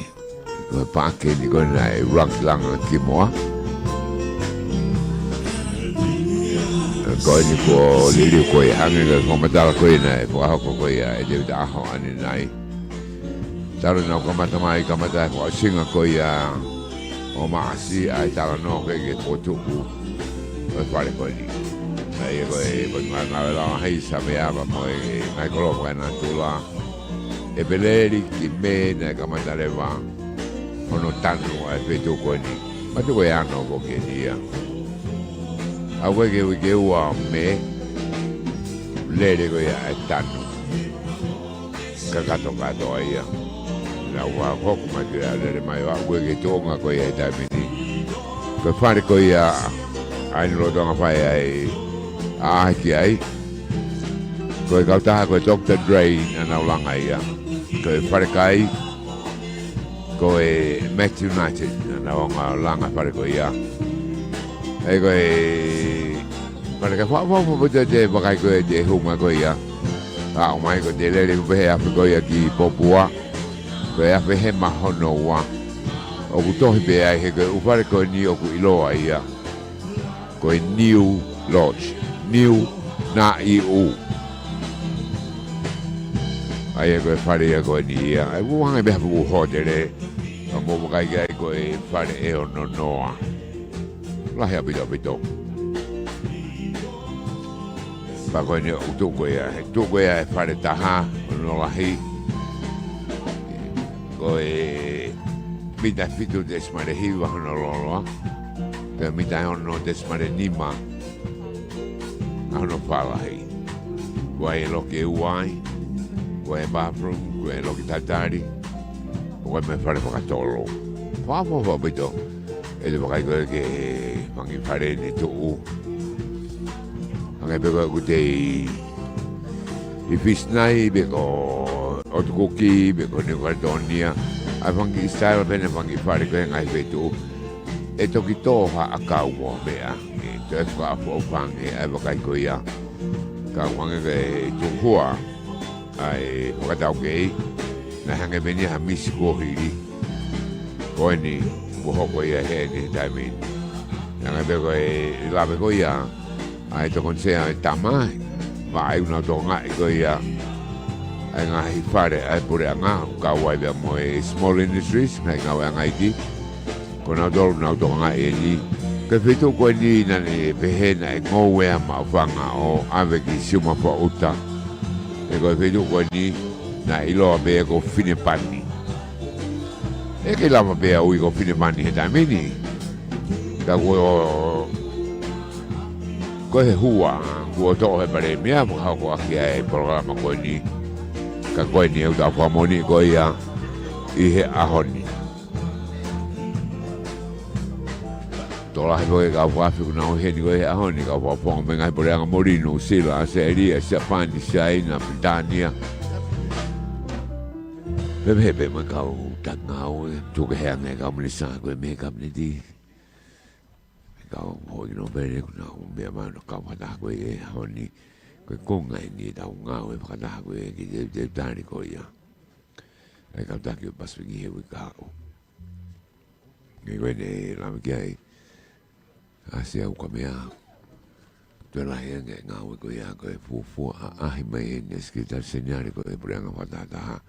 Ko e paʻake ni ko ē naʻe langa ki muʻa. Ko eni kuo liliu ko ē hangē ko e fakamatala ko ē naʻe fakahoko ko ia ʻe Tēvita ʻAho ʻanenai. Talu naʻa nau kamata mai, kamata e fakaʻosinga ko ia ʻo Maʻasi ʻa e talanoa ko ē ki he fokotuʻu ʻo e fale ko eni. ʻA ia ko e, ko e ngaahi ngāue lalahi, savea pea mo e ngaahi koloa fakaenatula. ʻEpeleli ki Mē naʻe kamata leva hono tanu ʻa e feituʻu ko eni. Mātuʻaki ko e ano foki eni ia. ʻA ia ko e uike ua ʻo Mē, lele ko ia e tanu. Kakato kātoa ia. Naʻa ua hoku mai ki he lele mai ʻo aʻu ko ē ki he tuʻunga ko ia he taimi ni. Ko e fale ko ia ʻa eni lolotonga fai ai ʻa e ʻaʻahi ki ai. Ko e kautaha ko e Doctor Dre naʻa nau langa ia. Ko e falekai ko e Max United naʻa nau langa fale ko ia. ʻA ia ko e fale ka fakaʻofoʻofa pē te vakai ko ē te hū mai ko ia. Ka ʻomai ko e lele pē he afi ko ia ki Popua. Ko e afi Hema hono ua. ʻOku tohi pē ai he ko e ʻū fale ko eni ʻoku ʻiloa ia ko e Niu Lodge. Niu, N I U. ʻA ia ko e fale ia ko eni ia. ʻA ia ʻoku hangē pē ha fuʻu hōtele. Ka mou vakai ki ai ko e fale ʻe ono noa. Lahi ʻaupito ʻaupito. Pea ko eni ʻoku tuʻu ko ia, he tuʻu ko ia e fale taha, hono lahi ko e mita fitu tesimale hiva hono lōloa, pea mita ono tesimale nima ʻa hono fālahi. Ko e loki ʻe ua ai, ko e bathroom, ko e loki talitali, ko e mo e fale fakatolo. Fakaʻofoʻofa ʻaupito. ʻE te vakai ko ē ki he fanga kiʻi fale ne tuʻu. Hangē pē ko ē ʻoku te ʻi, ʻi Fisi nai, pe ko ʻOtu Kuki, pe ko Niu Kaletonia. ʻA e fanga kiʻi style pē ʻena fanga kiʻi fale ko ē ngaahi feituʻu. ʻE toki tō ha ʻakau mo e meʻa. ʻE toe fakaʻofoʻofa ange ʻa e vakai ko ia. Ka ʻoku hangē ko e tuʻu hua ʻa e fakataukei, naʻe hangē pē eni ha misi kuo hili. Ko eni, kuo hoko ia heni he taimi ni. Hangē pē ko e lave ko ia ʻa e tokoni sea ʻa e tama, ʻa ia ʻoku nau tokangaʻi ko ia ʻa e ngaahi fale ʻa e puleʻanga, kau ai pea mo e small industries, ngaahi ngāueʻanga iiki. Ko nautolu naʻa nau tokangaʻi eni. Ko e feituʻu ko eni naʻe pehē naʻe ngoue ʻa Maʻufanga ʻo ʻave ki Siumafoʻuta. He ko e feituʻu ko eni naʻe ʻiloa pē ko Finepani. ʻE kei lava pē ʻa e ui ko Finepani he taimi ni. Ka kuo, ko e hua, kuo toʻo he Palēmia, fakahoko ʻaki ʻa e polokalama ko eni. Ka ko eni ʻoku tau fakamoʻoni ko ia ʻi he ʻaho ni. Tokolahi pē kau fakafiku nau heni ko e he ʻaho ni, kau fakafofonga mei he ngaahi puleʻanga muli, Nuʻusila, ʻAositelēlia, Siapani, Siaina, Pilitānia. Pehē pē mo e kau taki ngāue, tuku kehe ange kau minisitā ko e mei he Kapineti. Kau hoi no pele ku nau meʻa mai no kau fakataha ko e he ʻaho ni, ko e konga eni ʻetau ngāue fakataha ko e ki he, ki he tali ko ia. ʻA e kau taki ʻo e Pasifiki he uike kahaʻu. Ngai ko eni e lame ki ai. ʻAsi au ka meʻa. Toe lahi ange ngāue ko ia ko e fuofua ʻaʻahi mai eni e Sekelitali Seniale ko e Puleʻanga Fakatahataha,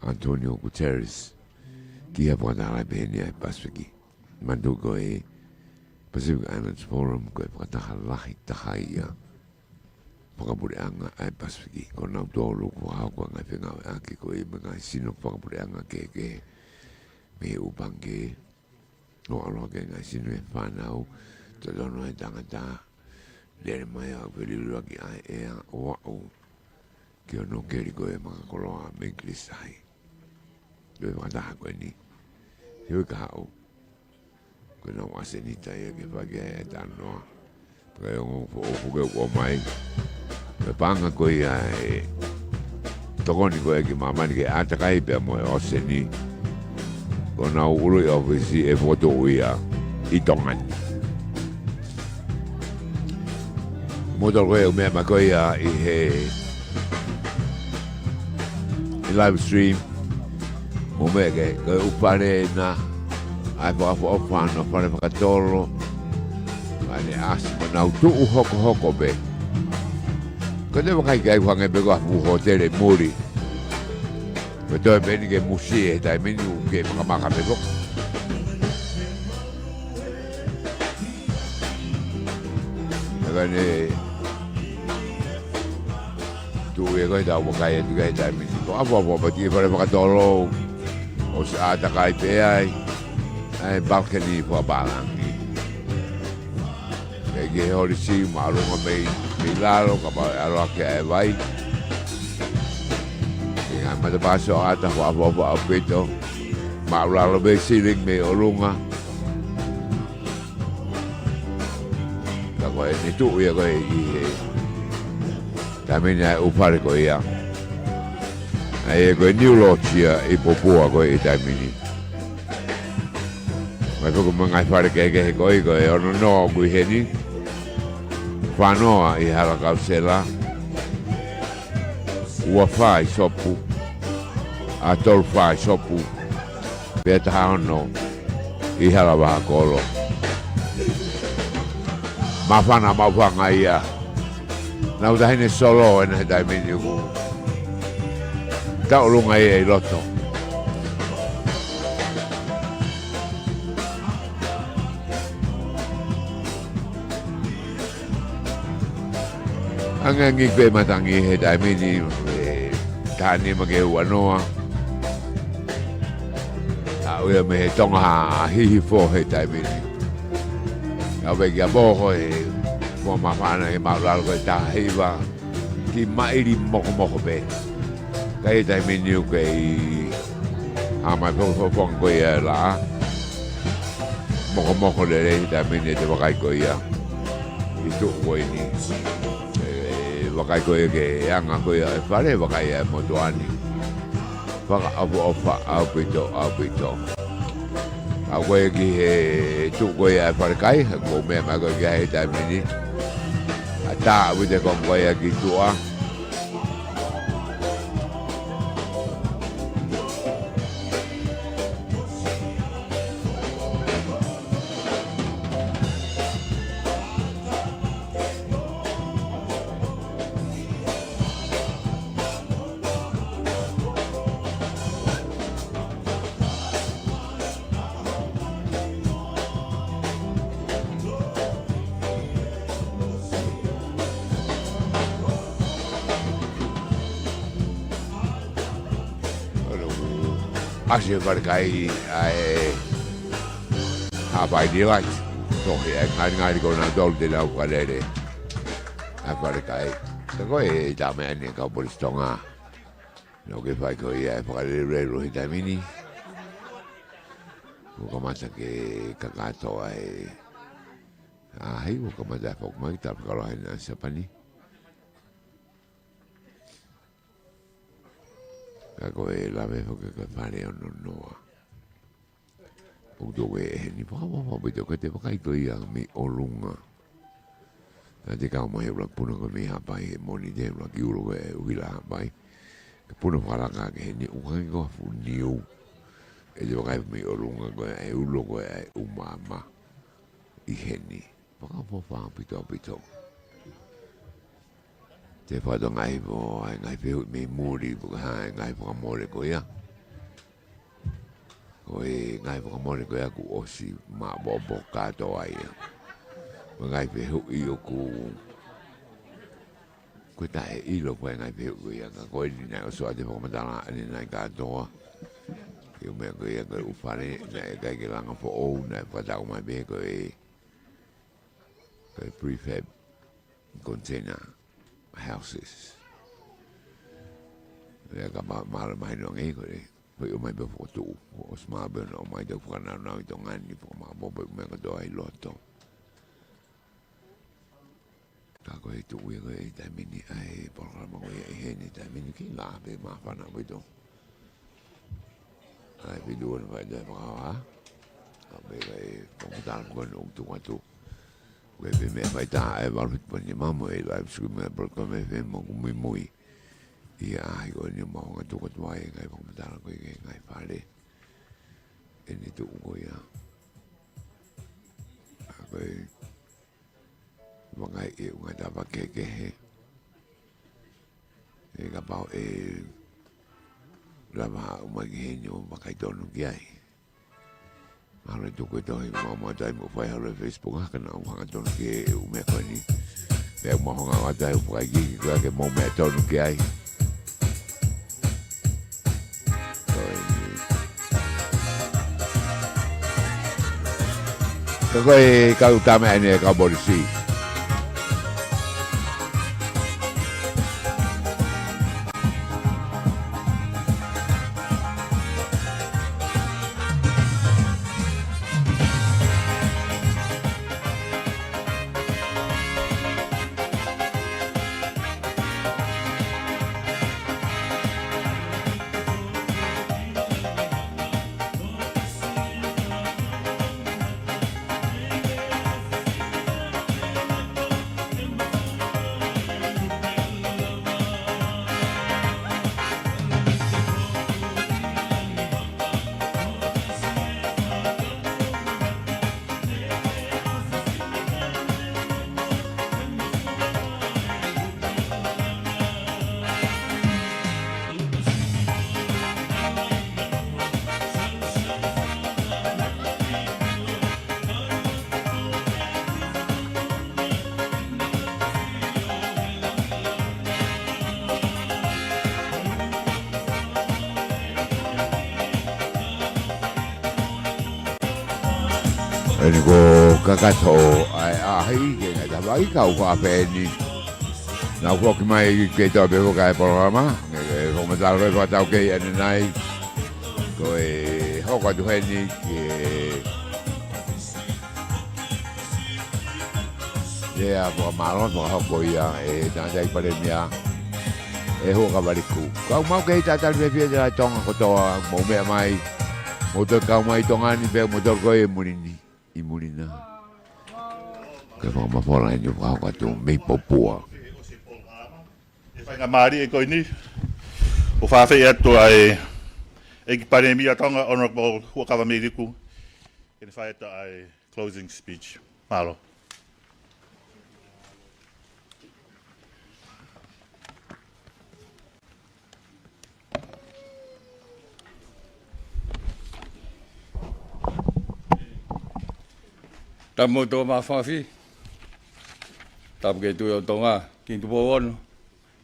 Antonio Guterres, ki he fakataha lahi pehē ni ʻa e Pasifiki. Manatuʻi ko e Pacific Islands Forum ko e fakataha lahi taha ia fakapuleʻanga ʻa e Pasifiki. Ko nautolu kuo hoko ʻa e ngaahi fengāueʻaki ko ia mo e ngaahi sino fakapuleʻanga kehekehe mei he ʻū pangikē, ʻo ʻalu hake ngaahi sino e fānau, totonu e tangata, lele mai ʻo feliliuaki ʻa e ʻea ʻo aʻu ki hono keli ko e makakoloa mei ʻIngilisi Tahi. Ko e fakataha ko eni he uike kahaʻu. Ko e nau ʻasenita ia ke fai ki ai e talanoa. Pea ʻi he ongo foʻou puke ʻoku ʻomai, ko e paʻanga ko ia e tokoni ko ē ki māmani ki he ʻātakai pea mo e ʻōseni, ko honau ʻuluʻi ʻōfisi ʻe fokotuʻu ia ʻi Tonga ni. Mou tokoni ko ē ʻo meʻa mai ko ia ʻi he ʻi he live stream. Mou meʻa ki he, ko e ʻū fale na, ʻa e fakaʻofoʻofa hono fale fakatolo. ʻA ē naʻe ʻasi mo nau tuʻu hokohoko pē. Ko e toe vakai ki ai ʻoku hangē pē ko ha fuʻu hōtele muli. Ko e toe pē eni ke musie he taimi ni ʻoku ke makamaka pē foki. ʻE ka ne tuʻu ia ko e tau vakai atu ki ai he taimi ni. Ko e ʻapoʻapo pati e fale fakatolo. ʻOsi ʻātakai pē ai. ʻA e balcony fakapālangi. Ke ke holi si māʻolunga mei, mei lalo, kapau ʻe ʻalu hake ʻa e vai. Ke ngaahi matapā ʻosi ʻata fakaʻofoʻofa ʻaupito. Māʻulalo mei ceiling mei ʻolunga. Ka ko eni tuʻu ia ko ē ʻi he taimi ni ʻa e ʻū fale ko ia. ʻA ia ko e New Lodge ia ʻi Popua ko ē ʻi he taimi ni. Mai foki mo e ngaahi fale kehekehe ko ē, ko e ono noa ʻoku ʻi heni. Fā noa ʻi Halakausela. Ua fā ʻi Sopu. ʻA tolu fā ʻi Sopu. Pea taha ono ʻi Halavakolo. Māfana maʻufanga ia. Nau taʻahine solo ena he taimi ni ʻoku tauʻolunga ia ʻi loto. Angiangi pē matangi he taimi ni, ʻe taha nima ki he ua noa. ʻA ui ia mei he Tonga Hihifo he taimi ni. ʻA ui kia Moho he fua māfana he māʻulalo ko e taha hiva. Ki maʻili mokomoko pē. Ka ʻi he taimi ni ʻoku kei ʻomai fofonga ko ia e laʻā. Mokomoko lelei he taimi ni ʻete vakai ko ia. ʻI tuʻu ko eni. ʻE vakai ko ia ki he anga ko ia e fale, vakai ʻa e motuʻa ni. Fakaʻofoʻofa ʻaupito, ʻaupito. ʻA ui ko ia ki he tuʻu ko ia e falekai, he ʻoku ou meʻa mai ko ia ki ai he taimi ni. ʻA tā ʻaupito e konga ko ia ki tuʻa. ʻAsi e falekai ʻa e Haʻapai Delight. Tohi ʻa e ngalingali ko nautolu te nau fakalele ʻa e falekai. Ka ko e taʻu meʻa ni e kau Polisi Tonga. Nau kei fai ko ia e fakalelulelu he taimi ni. Kuo kamata ke kakato ʻa e ʻAʻahi, ʻoku kamata foki mai, tapu kalo hai na Siapani. Ka ko e lave foki ko e fale ono noa. ʻOku tō ʻe heni, fakaʻapaʻapa pē te ke vakai ko ia mei ʻolunga. Naʻe kau mai he ʻuluaki puna ko e mei Haʻapai he Mōnite, ʻuluaki ulo ko e ʻuhila Haʻapai. Ke puna fakalaka ke heni, ʻoku ʻikai ko ha fuʻu niu. ʻE te vakai mei ʻolunga ko e ʻai ulo ko e ʻai ʻū maama ʻi heni. Fakaʻapaʻapa ʻaupito ʻaupito. Te fakatonga ai pē ʻa e ngaahi fehuʻi mei muli, pe ko e hā e ngaahi fakamole ko ia. Ko e ngaahi fakamole ko ia kuo ʻosi maʻopoʻopo kātoa ia. Ko e ngaahi fehuʻi ʻoku, ko e taʻe ʻilo ko e ngaahi fehuʻi ko ia, ka ko eni naʻe ʻosi ʻa e fakamatala ʻanenai kātoa. Ke ʻumaʻā ko ia ko e ʻū fale, naʻe ʻikai ke langa foʻou, naʻe fakatau mai pē ko e, ko e prefab container houses. Pea ka ma-, mahalo mahino ange ko e, ko e ʻomai pē fokotuʻu, ʻosi mahalo pē ʻomai tau fakanāunau ʻi Tonga ni, fakamaʻopoʻopo pē meʻa kātoa ʻi loto. Ka ko e tuʻu ia ko e taimi ni ʻa e polokalama ko ia ʻi heni taimi ni ki la pe māfana ʻaupito. ʻAi, pē tuʻu ʻana fai ʻa e fakahā. Ka pē ko e fakamatala ko eni ʻoku tuku atu. Ko e pē meʻa fai tā e valu hitu poini nima mo e live stream e polokalama F M ʻoku muimui. ʻI he ʻaho ko eni ʻoku mau hanga tuku atu ai e ngaahi fakamatala ko ia ki he ngaahi fale. ʻEne tuʻu ko ia. ʻA ko e vakai e ʻū ngaahi tapa kehekehe. ʻE kapau ʻe lava ʻo ʻomai ki heni ʻo vakai tonu ki ai. Mahalo ʻe tuku e tohi maumau tai mo fai holo ʻi he Facebook, ʻa ka naʻa mau hanga tonu ki he ʻū meʻa ko eni. Pea mau hanga ʻo ʻai ʻo vakai ki, ki, ko ia ke mau meʻa tonu ki ai. Ko eni. Ka ko e kau tama ʻeni e kau polisi. ʻEni ko e kakato ʻa e ʻaʻahi ke ngata vai kau fā pē eni. Naʻa ku foki mai ke tau pē ko e polokalama, ʻe, ʻe, fakamatala ko e fakatau kei ʻanenai. Ko e hoko atu heni ke lea fakamālō, fakahoko ia ʻe he tangataʻeiki palēmia, ʻe Huʻakavameiliku. Kau mau kei tatali fiefia ʻa Tonga kotoa, mou meʻa mai, mou toe kau mai Tonga ni pea mou toe ko e muli ni, ʻi muli na. Ke fakamafola eni ʻo fakahoko atu mei Popua. ʻE faingamālie ko eni, ʻo fakafeʻiloaki atu ʻa e ʻEiki Palēmia ʻo Tonga, Honourable Huʻakavameiliku, ke ne fai atu ʻa e closing speech. Mālō. Tapu mo e tō mafafi. Tapu ki he Tuʻi ʻo Tonga, Kingi Tupou Ono,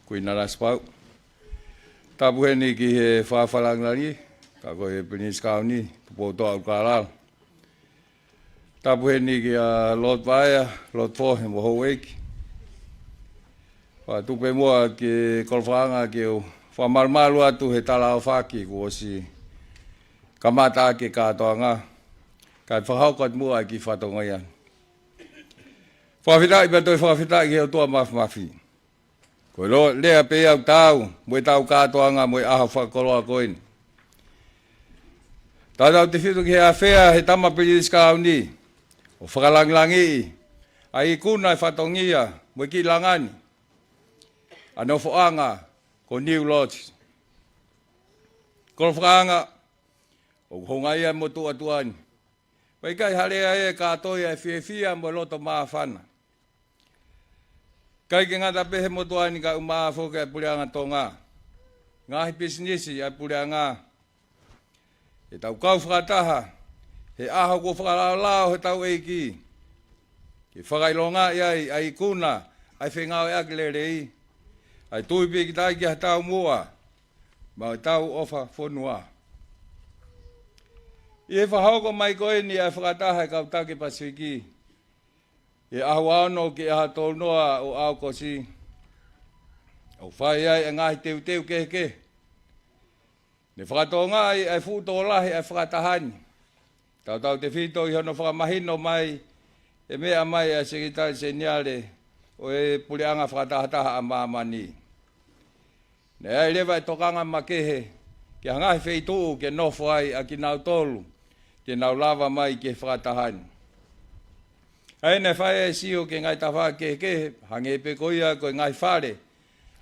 Kuini Nanasipauʻu. Tapu heni ki he Fakafalangalani, ka ko e Pilinisi Kauni, Tupoutoʻa ʻUlukālala. Tapu heni kia Lord Vaea, Lord Fohe mo e houʻeiki. Fakatupu muʻa ki he kolofoʻanga ke u fakamalumalu atu he tala ʻaofaki kuo ʻosi kamata ʻaki e kātoanga. Kae fakahoko atu muʻa e kiʻi fatongia ni. Fakafetaʻi pea toe fakafetaʻi ki he ʻOtua Mafimafi. Ko e lea pē ia ʻoku taau mo ʻetau kātoanga mo e ʻaho fakakoloa ko eni. Tautautefito ki he afea ʻe he Tama Pilinisi Kalauni ʻo fakalangilangiʻi ʻa e ikuna ʻo e fatongia mo e kiʻi langa ni, ʻa e nofoʻanga ko New Lodge. Kolofaʻanga, ʻoku houngaʻia e motuʻa tuʻa ni. Pea ʻikai ha lea ia ʻe kātoi ʻa e fiefia mo e loto māfana. ʻIkai ke ngata pē he motuʻa ni ka ʻumaʻā foki ʻa e Puleʻanga Tonga, ngaahi pisinisi ʻa e Puleʻanga, ke tau kau fakataha he ʻaho kuo fakalaolao ʻe hotau ʻEiki ke fakaʻilongaʻi ai ʻa e ikuna ʻa e fengāueʻaki lelei, ʻa e tui pīkitai ki ha taumuʻa maʻa ʻetau ʻofa fonua. ʻI he fakahoko mai ko eni ʻa e fakataha ʻa e kau taki Pasifiki ʻi he ʻaho ua ono ki he ʻaho tolu noa ʻo ʻAokosi, ʻoku fai ai ʻa e ngaahi teuteu kehekehe. Ne fakatokangaʻi ʻa e fuʻu tokolahi ʻa e fakataha ni, tautautefito ʻi hono fakamahino mai ʻe meʻa mai ʻa e Sekelitali Seniale ʻo e Puleʻanga Fakatahataha ʻa Māmani. Naʻe ʻi ai leva e tokanga makehe ki ha ngaahi feituʻu ke nofo ai ʻa kinautolu te nau lava mai ki he fakataha ni. ʻA ia naʻe fai ʻa e sio ki he ngaahi tafaʻaki kehekehe, hangē pē ko ia ko e ngaahi fale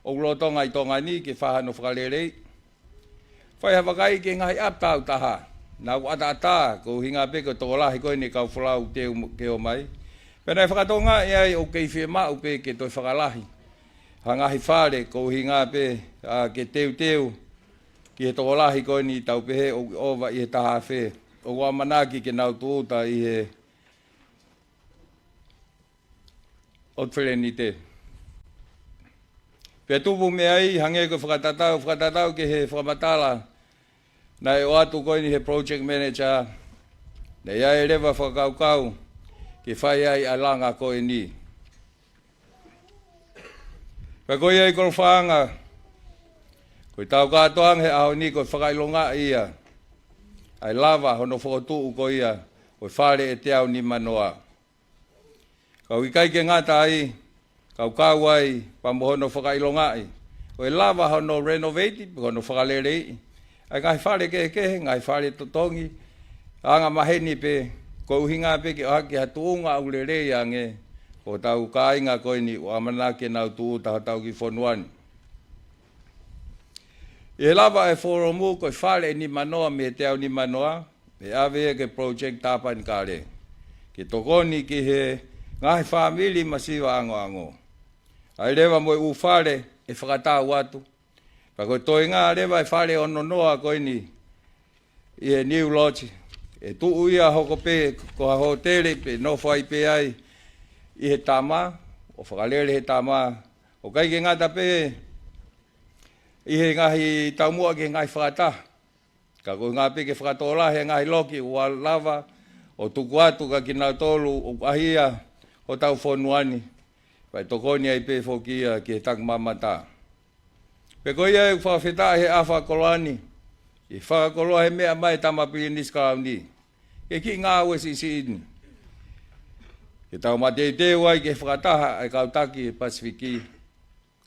ʻoku lolotonga ʻi Tonga ni ke fai hano fakaleleiʻi. Fai ha vakai ki he ngaahi ʻapi tāutaha naʻa nau ʻataʻatā, ko e ʻuhinga pē ko e tokolahi ko eni e kau folau teu ke ō mai. Pea naʻe fakatokangaʻi ai ʻoku kei fiemaʻu pē ke toe fakalahi ha ngaahi fale, ko e ʻuhinga pē, ā, ke teuteu ki he tokolahi ko eni, tau pehē ʻoku ʻova ʻi he taha afe, ʻoku ʻamanaki ke nau tūʻuta ʻi he ʻOtu Felenite. Pea tupu mei ai, hangē ko e fakatatau, fakatatau ki he fakamatala naʻe ʻoatu ko eni ʻe he project manager, naʻe ʻi ai leva fakakaukau ke fai ai ʻa e langa ko eni. Pea ko ia, ʻe Kolofaʻanga, ko ʻetau kātoanga he ʻaho ni ko e fakaʻilongaʻi ia ʻa e lava hono fokotuʻu ko ia ʻo e fale ʻe teau nimanoa. Ka ʻoku ʻikai ke ngata ai, ka ʻoku kau ai pea mo hono fakaʻilongaʻi ʻo e lava hono renovate, hono fakaleleiʻi ʻa e ngaahi fale kehekehe, ngaahi fale totongi, anga maheni pē, ko e ʻuhinga pē ke ʻohake ha tuʻunga ʻoku lelei ange ki hotau kāinga ko eni ʻoku ʻamanaki ke nau tūʻuta hotau kiʻi fonua ni. ʻI he lava ʻa e folomu, ko e fale ʻe nimanoa mei he teau nimanoa, ʻe ʻave ia ki he project Tāpanekale ke tokoni ki he ngaahi fāmili masiva angoango. ʻA ia leva mo e ʻū fale ʻe fakatau atu. Pea ko e toenga leva e fale ʻe ono noa ko eni ʻi he New Lodge, ʻe tuʻu ia hoko pē ko ha hōtele pē, nofo ai pē ai ʻi he tama, ʻo fakalele he tama, ʻo ʻikai ke ngata pē ʻi he ngaahi taumuʻa ki he ngaahi fakataha, ka ko e ʻuhinga pē ke fakatokolahi e ngaahi loki ʻoku lava ʻo tuku atu kia kinautolu ʻoku ʻaʻahi ia hotau fonua ni, pea ʻe tokoni ai pē foki ia ki he takimamata. Pea ko ia ʻoku fakafetaʻi he ʻaho fakakoloa ni, ʻi he fakakoloa he meʻa mai e Tama Pilinisi Kalauni, ke kiʻi ngāue siʻisiʻi ni ke tau mateuteu ai ki he fakataha ʻa e kau taki Pasifiki,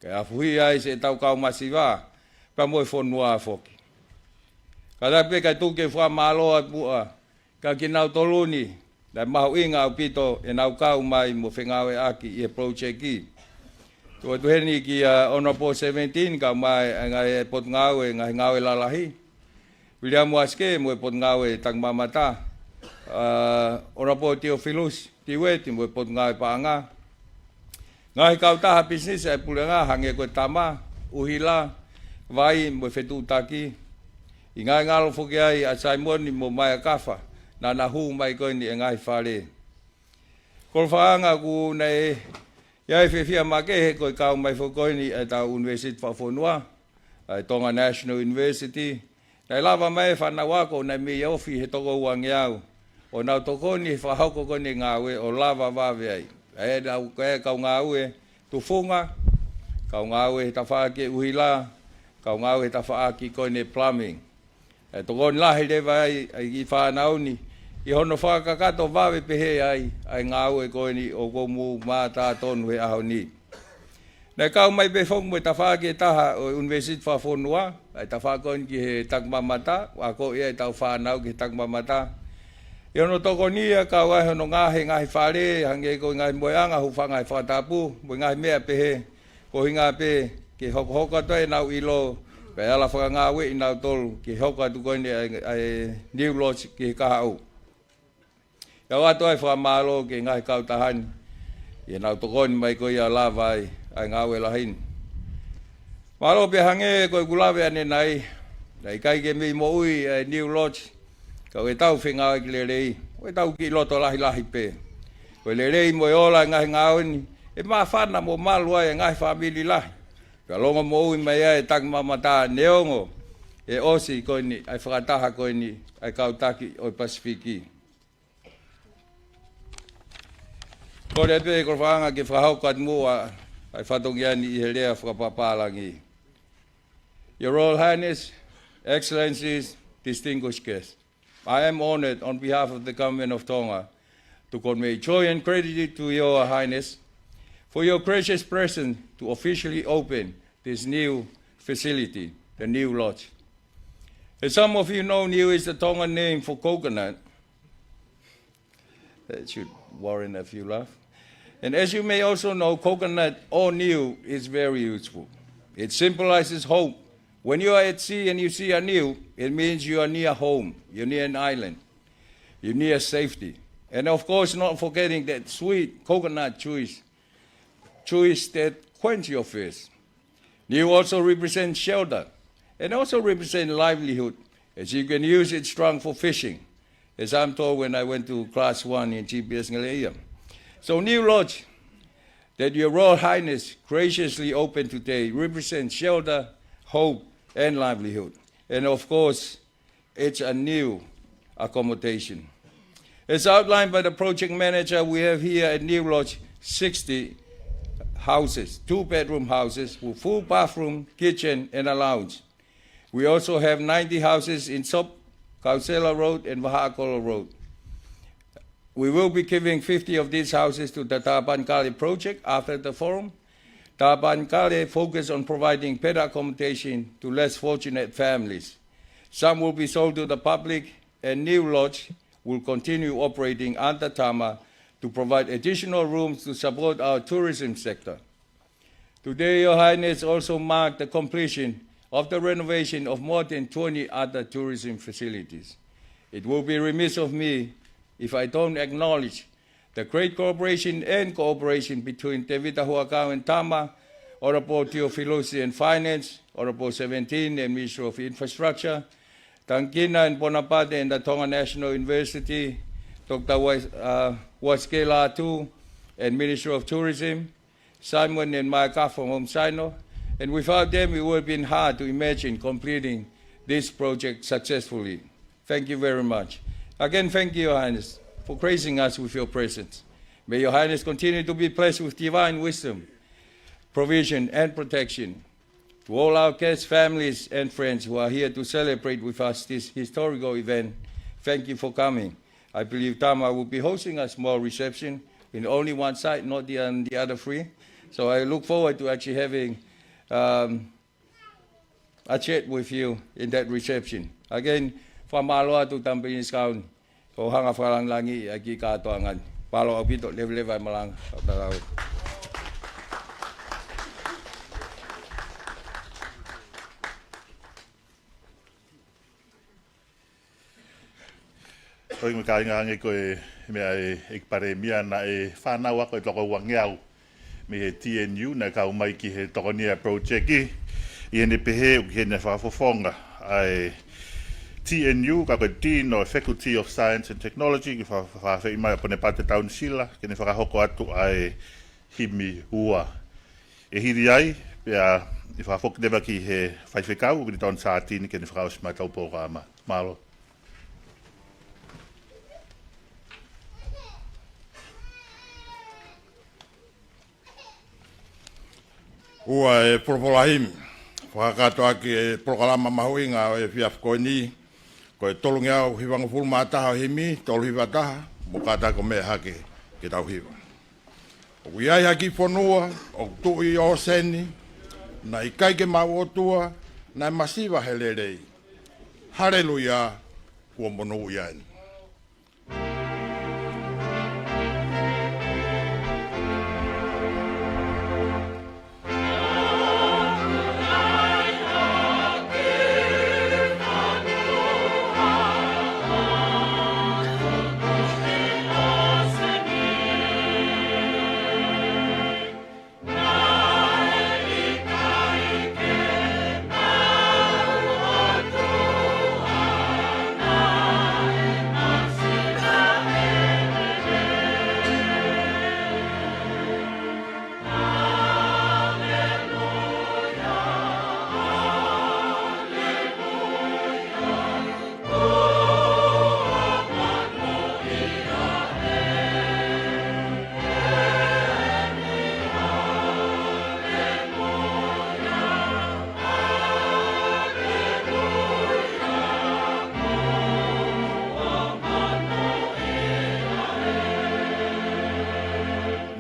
kae afuhi ai siʻetau kau masiva pea mo e fonua foki. Kātaki pē kae tuku ke fakamālō atu muʻa kia kinautolu ni naʻe mahuʻinga ʻaupito ʻenau kau mai mo fengāueʻaki ʻi he project. Tuʻu atu heni kia Honourable Seventeen, kau mai ʻa e ngaahi potungāue, ngaahi ngāue lalahi, Viliami Asike mo e Potungāue Takimamata, ā, Honourable Theophilus Tiueti mo e Potungāue Paʻanga, ngaahi kautaha pisinisi ʻa e Puleʻanga hangē ko e tama, ʻuhila, vai mo e fetuʻutaki. ʻI ngāue ngalo foki ai ʻa Saimoni mo Maia Kafa, naʻa na hū mai ko eni e ngaahi fale. Kolofaʻanga, ʻoku ne ʻi ai e fiefia makehe ko e kau mai foki ko eni ʻa ʻetau ʻunivēsiti fakafonua, ʻa e Tonga National University. Naʻe lava mai e fānau ako naʻe mei ofi he toko uangeau ʻo nau tokoni he fakahoko ko eni e ngāue ʻo lava vave ai. ʻA ia naʻa nau kau ngāue tufunga, kau ngāue he tafaʻaki ʻuhila, kau ngāue he tafaʻaki ko eni plumbing. ʻE tokoni lahi leva ai ʻa e kiʻi fānau ni ʻi hono fakakakato vave pehē ai ʻa e ngāue ko eni ʻoku mou mātā tonu he ʻaho ni. Naʻe kau mai pē foki mo e tafaʻaki ʻe taha ʻo e ʻUnivēsiti Fakafonua, ʻa e tafaʻaki ko eni ki he takimamata, ʻo akoʻi ai ʻetau fānau ki he takimamata. ʻI hono tokoni ia kau ai hono ngaahi, ngaahi fale, hangē ko e ngaahi moeʻanga, hūfanga he fakatapu, mo e ngaahi meʻa pehē, ko e ʻuhinga pē ke hokohoko atu ai ʻenau ʻilo, pea ala fakangāueʻi kinautolu ke hoko atu ko eni ʻa e, ʻa e New Lodge ki he kahaʻu. ʻOatu ai e fakamālō ki he ngaahi kautaha ni, ʻi heʻenau tokoni mai ko ia ʻo lava ai ʻa e ngāue lahi ni. Mālō pē hangē ko ʻeku lave ʻanenai, naʻe ʻikai ke mei moʻui ʻa e New Lodge, ka ʻoku tau fengāueʻaki lelei, ʻoku tau kiʻi loto lahilahi pē. Ko e lelei mo e ola ʻo e ngaahi ngāue ni, ʻe māfana mo malu ai e ngaahi fāmili lahi. Ka longomoʻui mai ai e takimamata neongo ʻe ʻosi ko eni ʻa e fakataha ko eni ʻa e kau taki ʻo e Pasifiki. Kole pē ʻe kole fakaʻanga ke fakahoko atu muʻa ʻa e fatongia ni ʻi he lea fakapapālangi. Your Royal Highness, Excellencies, distinguished guests, I am honored on behalf of the Government of Tonga to convey joy and gratitude to Your Highness for your gracious presence to officially open this new facility, the New Lodge. As some of you know, Niu is the Tongan name for coconut. That should warrant a few laughs. And as you may also know, coconut or niu is very useful. It symbolizes hope. When you are at sea and you see a niu, it means you are near home, you're near an island, you're near safety. And of course, not forgetting that sweet coconut juice, juice that quench your thirst. Niu also represents shelter and also represents livelihood, as you can use its trunk for fishing, as I'm told when I went to class one in G P S Ngeleʻia. So New Lodge that Your Royal Highness graciously opened today represents shelter, hope, and livelihood. And of course, it's a new accommodation. As outlined by the project manager, we have here at New Lodge sixty houses, two-bedroom houses with full bathroom, kitchen, and a lounge. We also have ninety houses in Sop Kausela Road and Vahaʻakolo Road. We will be giving fifty of these houses to the Tāpanikale project after the forum. Tāpanikale focus on providing better accommodation to less fortunate families. Some will be sold to the public, and New Lodge will continue operating under TAMA to provide additional rooms to support our tourism sector. Today, Your Highness also marked the completion of the renovation of more than twenty other tourism facilities. It will be remiss of me if I don't acknowledge the great cooperation and cooperation between Tevita Huʻakau and TAMA, Honorable Teofilosi and Finance, Honorable Seventeen and Ministry of Infrastructure, Tangikina and Bonaparte and the Tonga National University, Doctor Wais-, uh, Wasikela Atu and Ministry of Tourism, Simon and Maika from Home Sino, and without them, it would have been hard to imagine completing this project successfully. Thank you very much. Again, thank you, Your Highness, for gracing us with your presence. May Your Highness continue to be blessed with divine wisdom, provision, and protection. To all our guests, families, and friends who are here to celebrate with us this historical event, thank you for coming. I believe TAMA will be hosting a small reception in only one side, not the, um, the other three. So I look forward to actually having, um, a chat with you in that reception. Again, fakamālō atu Tamapiniskau, ʻo hanga fakalangilangiʻi ʻa e kiʻi kātoanga ni. Mālō ʻaupito, leveleva e malanga. Tau talau. Ko e kāinga, hangē ko e meʻa ʻa e ʻEiki Palēmia, naʻe fānau ako e toko uangeau mei he T N U, naʻe kau mai ki he tokoni ʻa e project ʻi heʻene pehē ʻoku ʻi heʻene fakafofonga ʻa e T N U, ka ko e Dean ʻo e Faculty of Science and Technology, ke fa-, fa-, fakaafeʻi mai ʻa Ponepata Taunisila ke ne fakahoko atu ʻa e himi ua. ʻE hili ai, pea ʻe fakafoki leva ki he faifekau, Vinitona Sātini, ke ne fakaʻosi mai ʻetau polokalama. Mālō. Ua e polokalama himi, fakakātoa ʻaki e polokalama mahuʻinga ʻo e efiafi ko eni, Ko e tolungeau hivangofulu mā taha ʻo e himi, tolu hiva taha, mo kātaki ʻo meʻa hake ke tau hiva. ʻOku ʻi ai ha kiʻi fonua, ʻoku tuʻu ʻi ʻōseni, naʻe ʻikai ke maʻu ʻOtua, naʻe masiva he lelei. Haleluia, kuo monūʻia eni.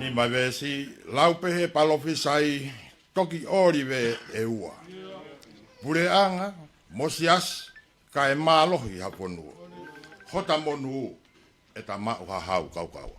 Nima veesi, lau pehē ʻe he palōfisai, toki ʻōlive ʻe ua. Puleʻanga mo siasi, kae mālohi ha fonua. Hota monū, ʻe ta maʻu ha hau kaukaua.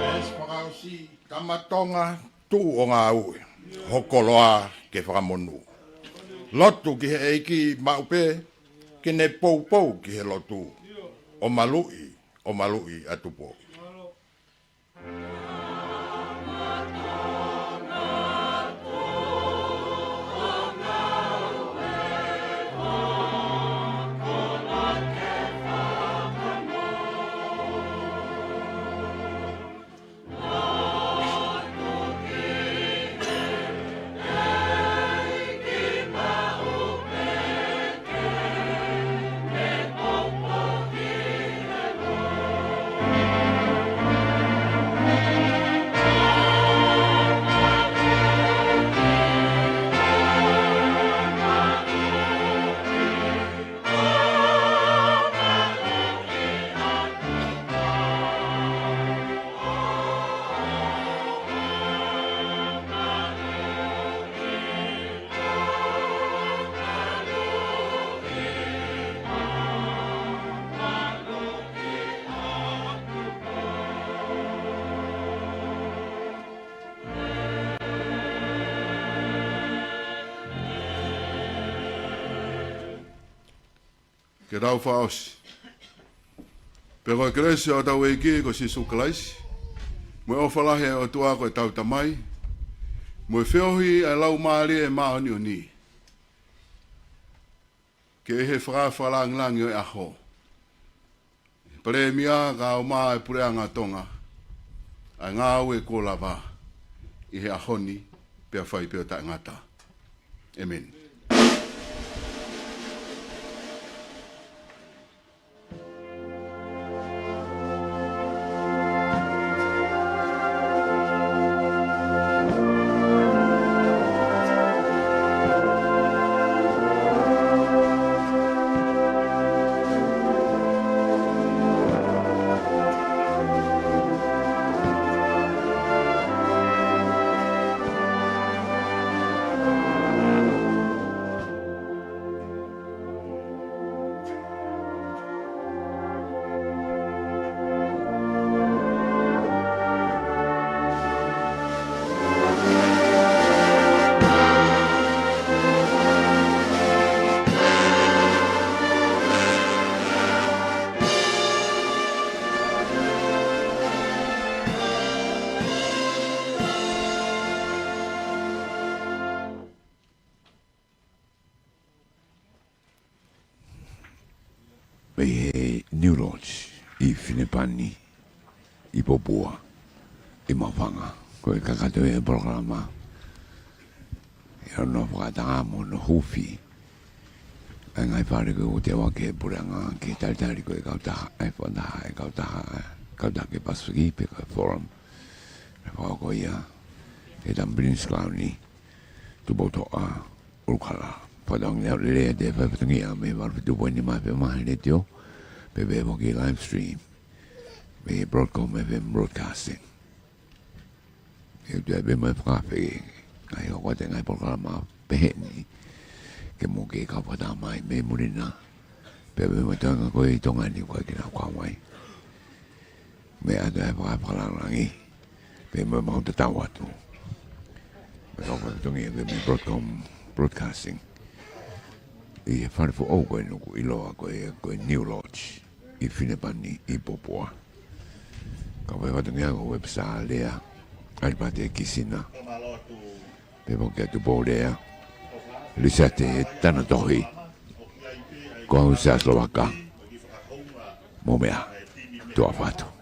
Veesi fakaʻosi, tama Tonga, tuʻu ʻo ngāue, ho koloa ke fakamonū. Lotu ki he ʻEiki maʻu pē, ke ne poupou ki he lotu. ʻO maluʻi, ʻo maluʻi ʻa Tupou. Ke tau fakaʻosi. Pea ko e kelesi ʻa hotau ʻEiki ko Sīsū Kalaisi, mo e ʻofa lahi ʻa e ʻOtua ko ʻetau Tamai, mo e feohi ʻa e Laumālie Māʻoniʻoni, ke ʻi he fakafakalāngilangi ʻo e ʻaho. Palēmia, kaeʻumaʻā e Puleʻanga Tonga, ʻa e ngāue kuo lava, ʻi he ʻaho ni, pea fai pē ʻo taʻengata. ʻĒmeni. ʻi he New Lodge ʻi Finepani, ʻi Popua, ʻi Maʻufanga. Ko e kakato ia e polokalama. ʻI hono fakaʻatā mo hono huufi ʻa e ngaahi fale ko ē ʻoku teuaki ʻe he puleʻanga ke talitali ko ē e kautaha, ʻa e fakataha, ʻa e kautaha, ʻa e kautaha ki he Pasifiki, pe ko e Forum. Naʻe fakahoko ia ʻi he Tamaprinisi Kalauni, Tupoutoʻa, ʻUlukala. Fakatauange ʻoku lelei ʻa e fai fatongia mei he valu fitu poini nima F M he letiō, pea pehē foki live stream mei he Broadcom F M Broadcasting. ʻE ʻoatu pē mo e fakaafe, ngaahi hoko atu e ngaahi polokalama pehē ni, ke mou kei kau fakataha mai mei muli na. Pea pehē mo e toenga ko ē ʻi Tonga ni ʻoku ʻikai ke nau kau mai. Mei he ʻato e fakaafe fakalangilangi, pea mo e maʻu tatau atu. Mo e kau fatongia pē mei he Broadcom Broadcasting. ʻI he fale foʻou ko ē ʻoku ʻiloa ko e, ko e New Lodge, ʻi Finepani, ʻi Popua. Kau fai fatongia ko Uepisa Lea, ʻAlipate Kisina. Pea pehē foki ʻa Tupou Lea, Lisiate Tanatohi, ko au Siaosi Lovaka. Mou meʻa, tuʻa ʻofa atu.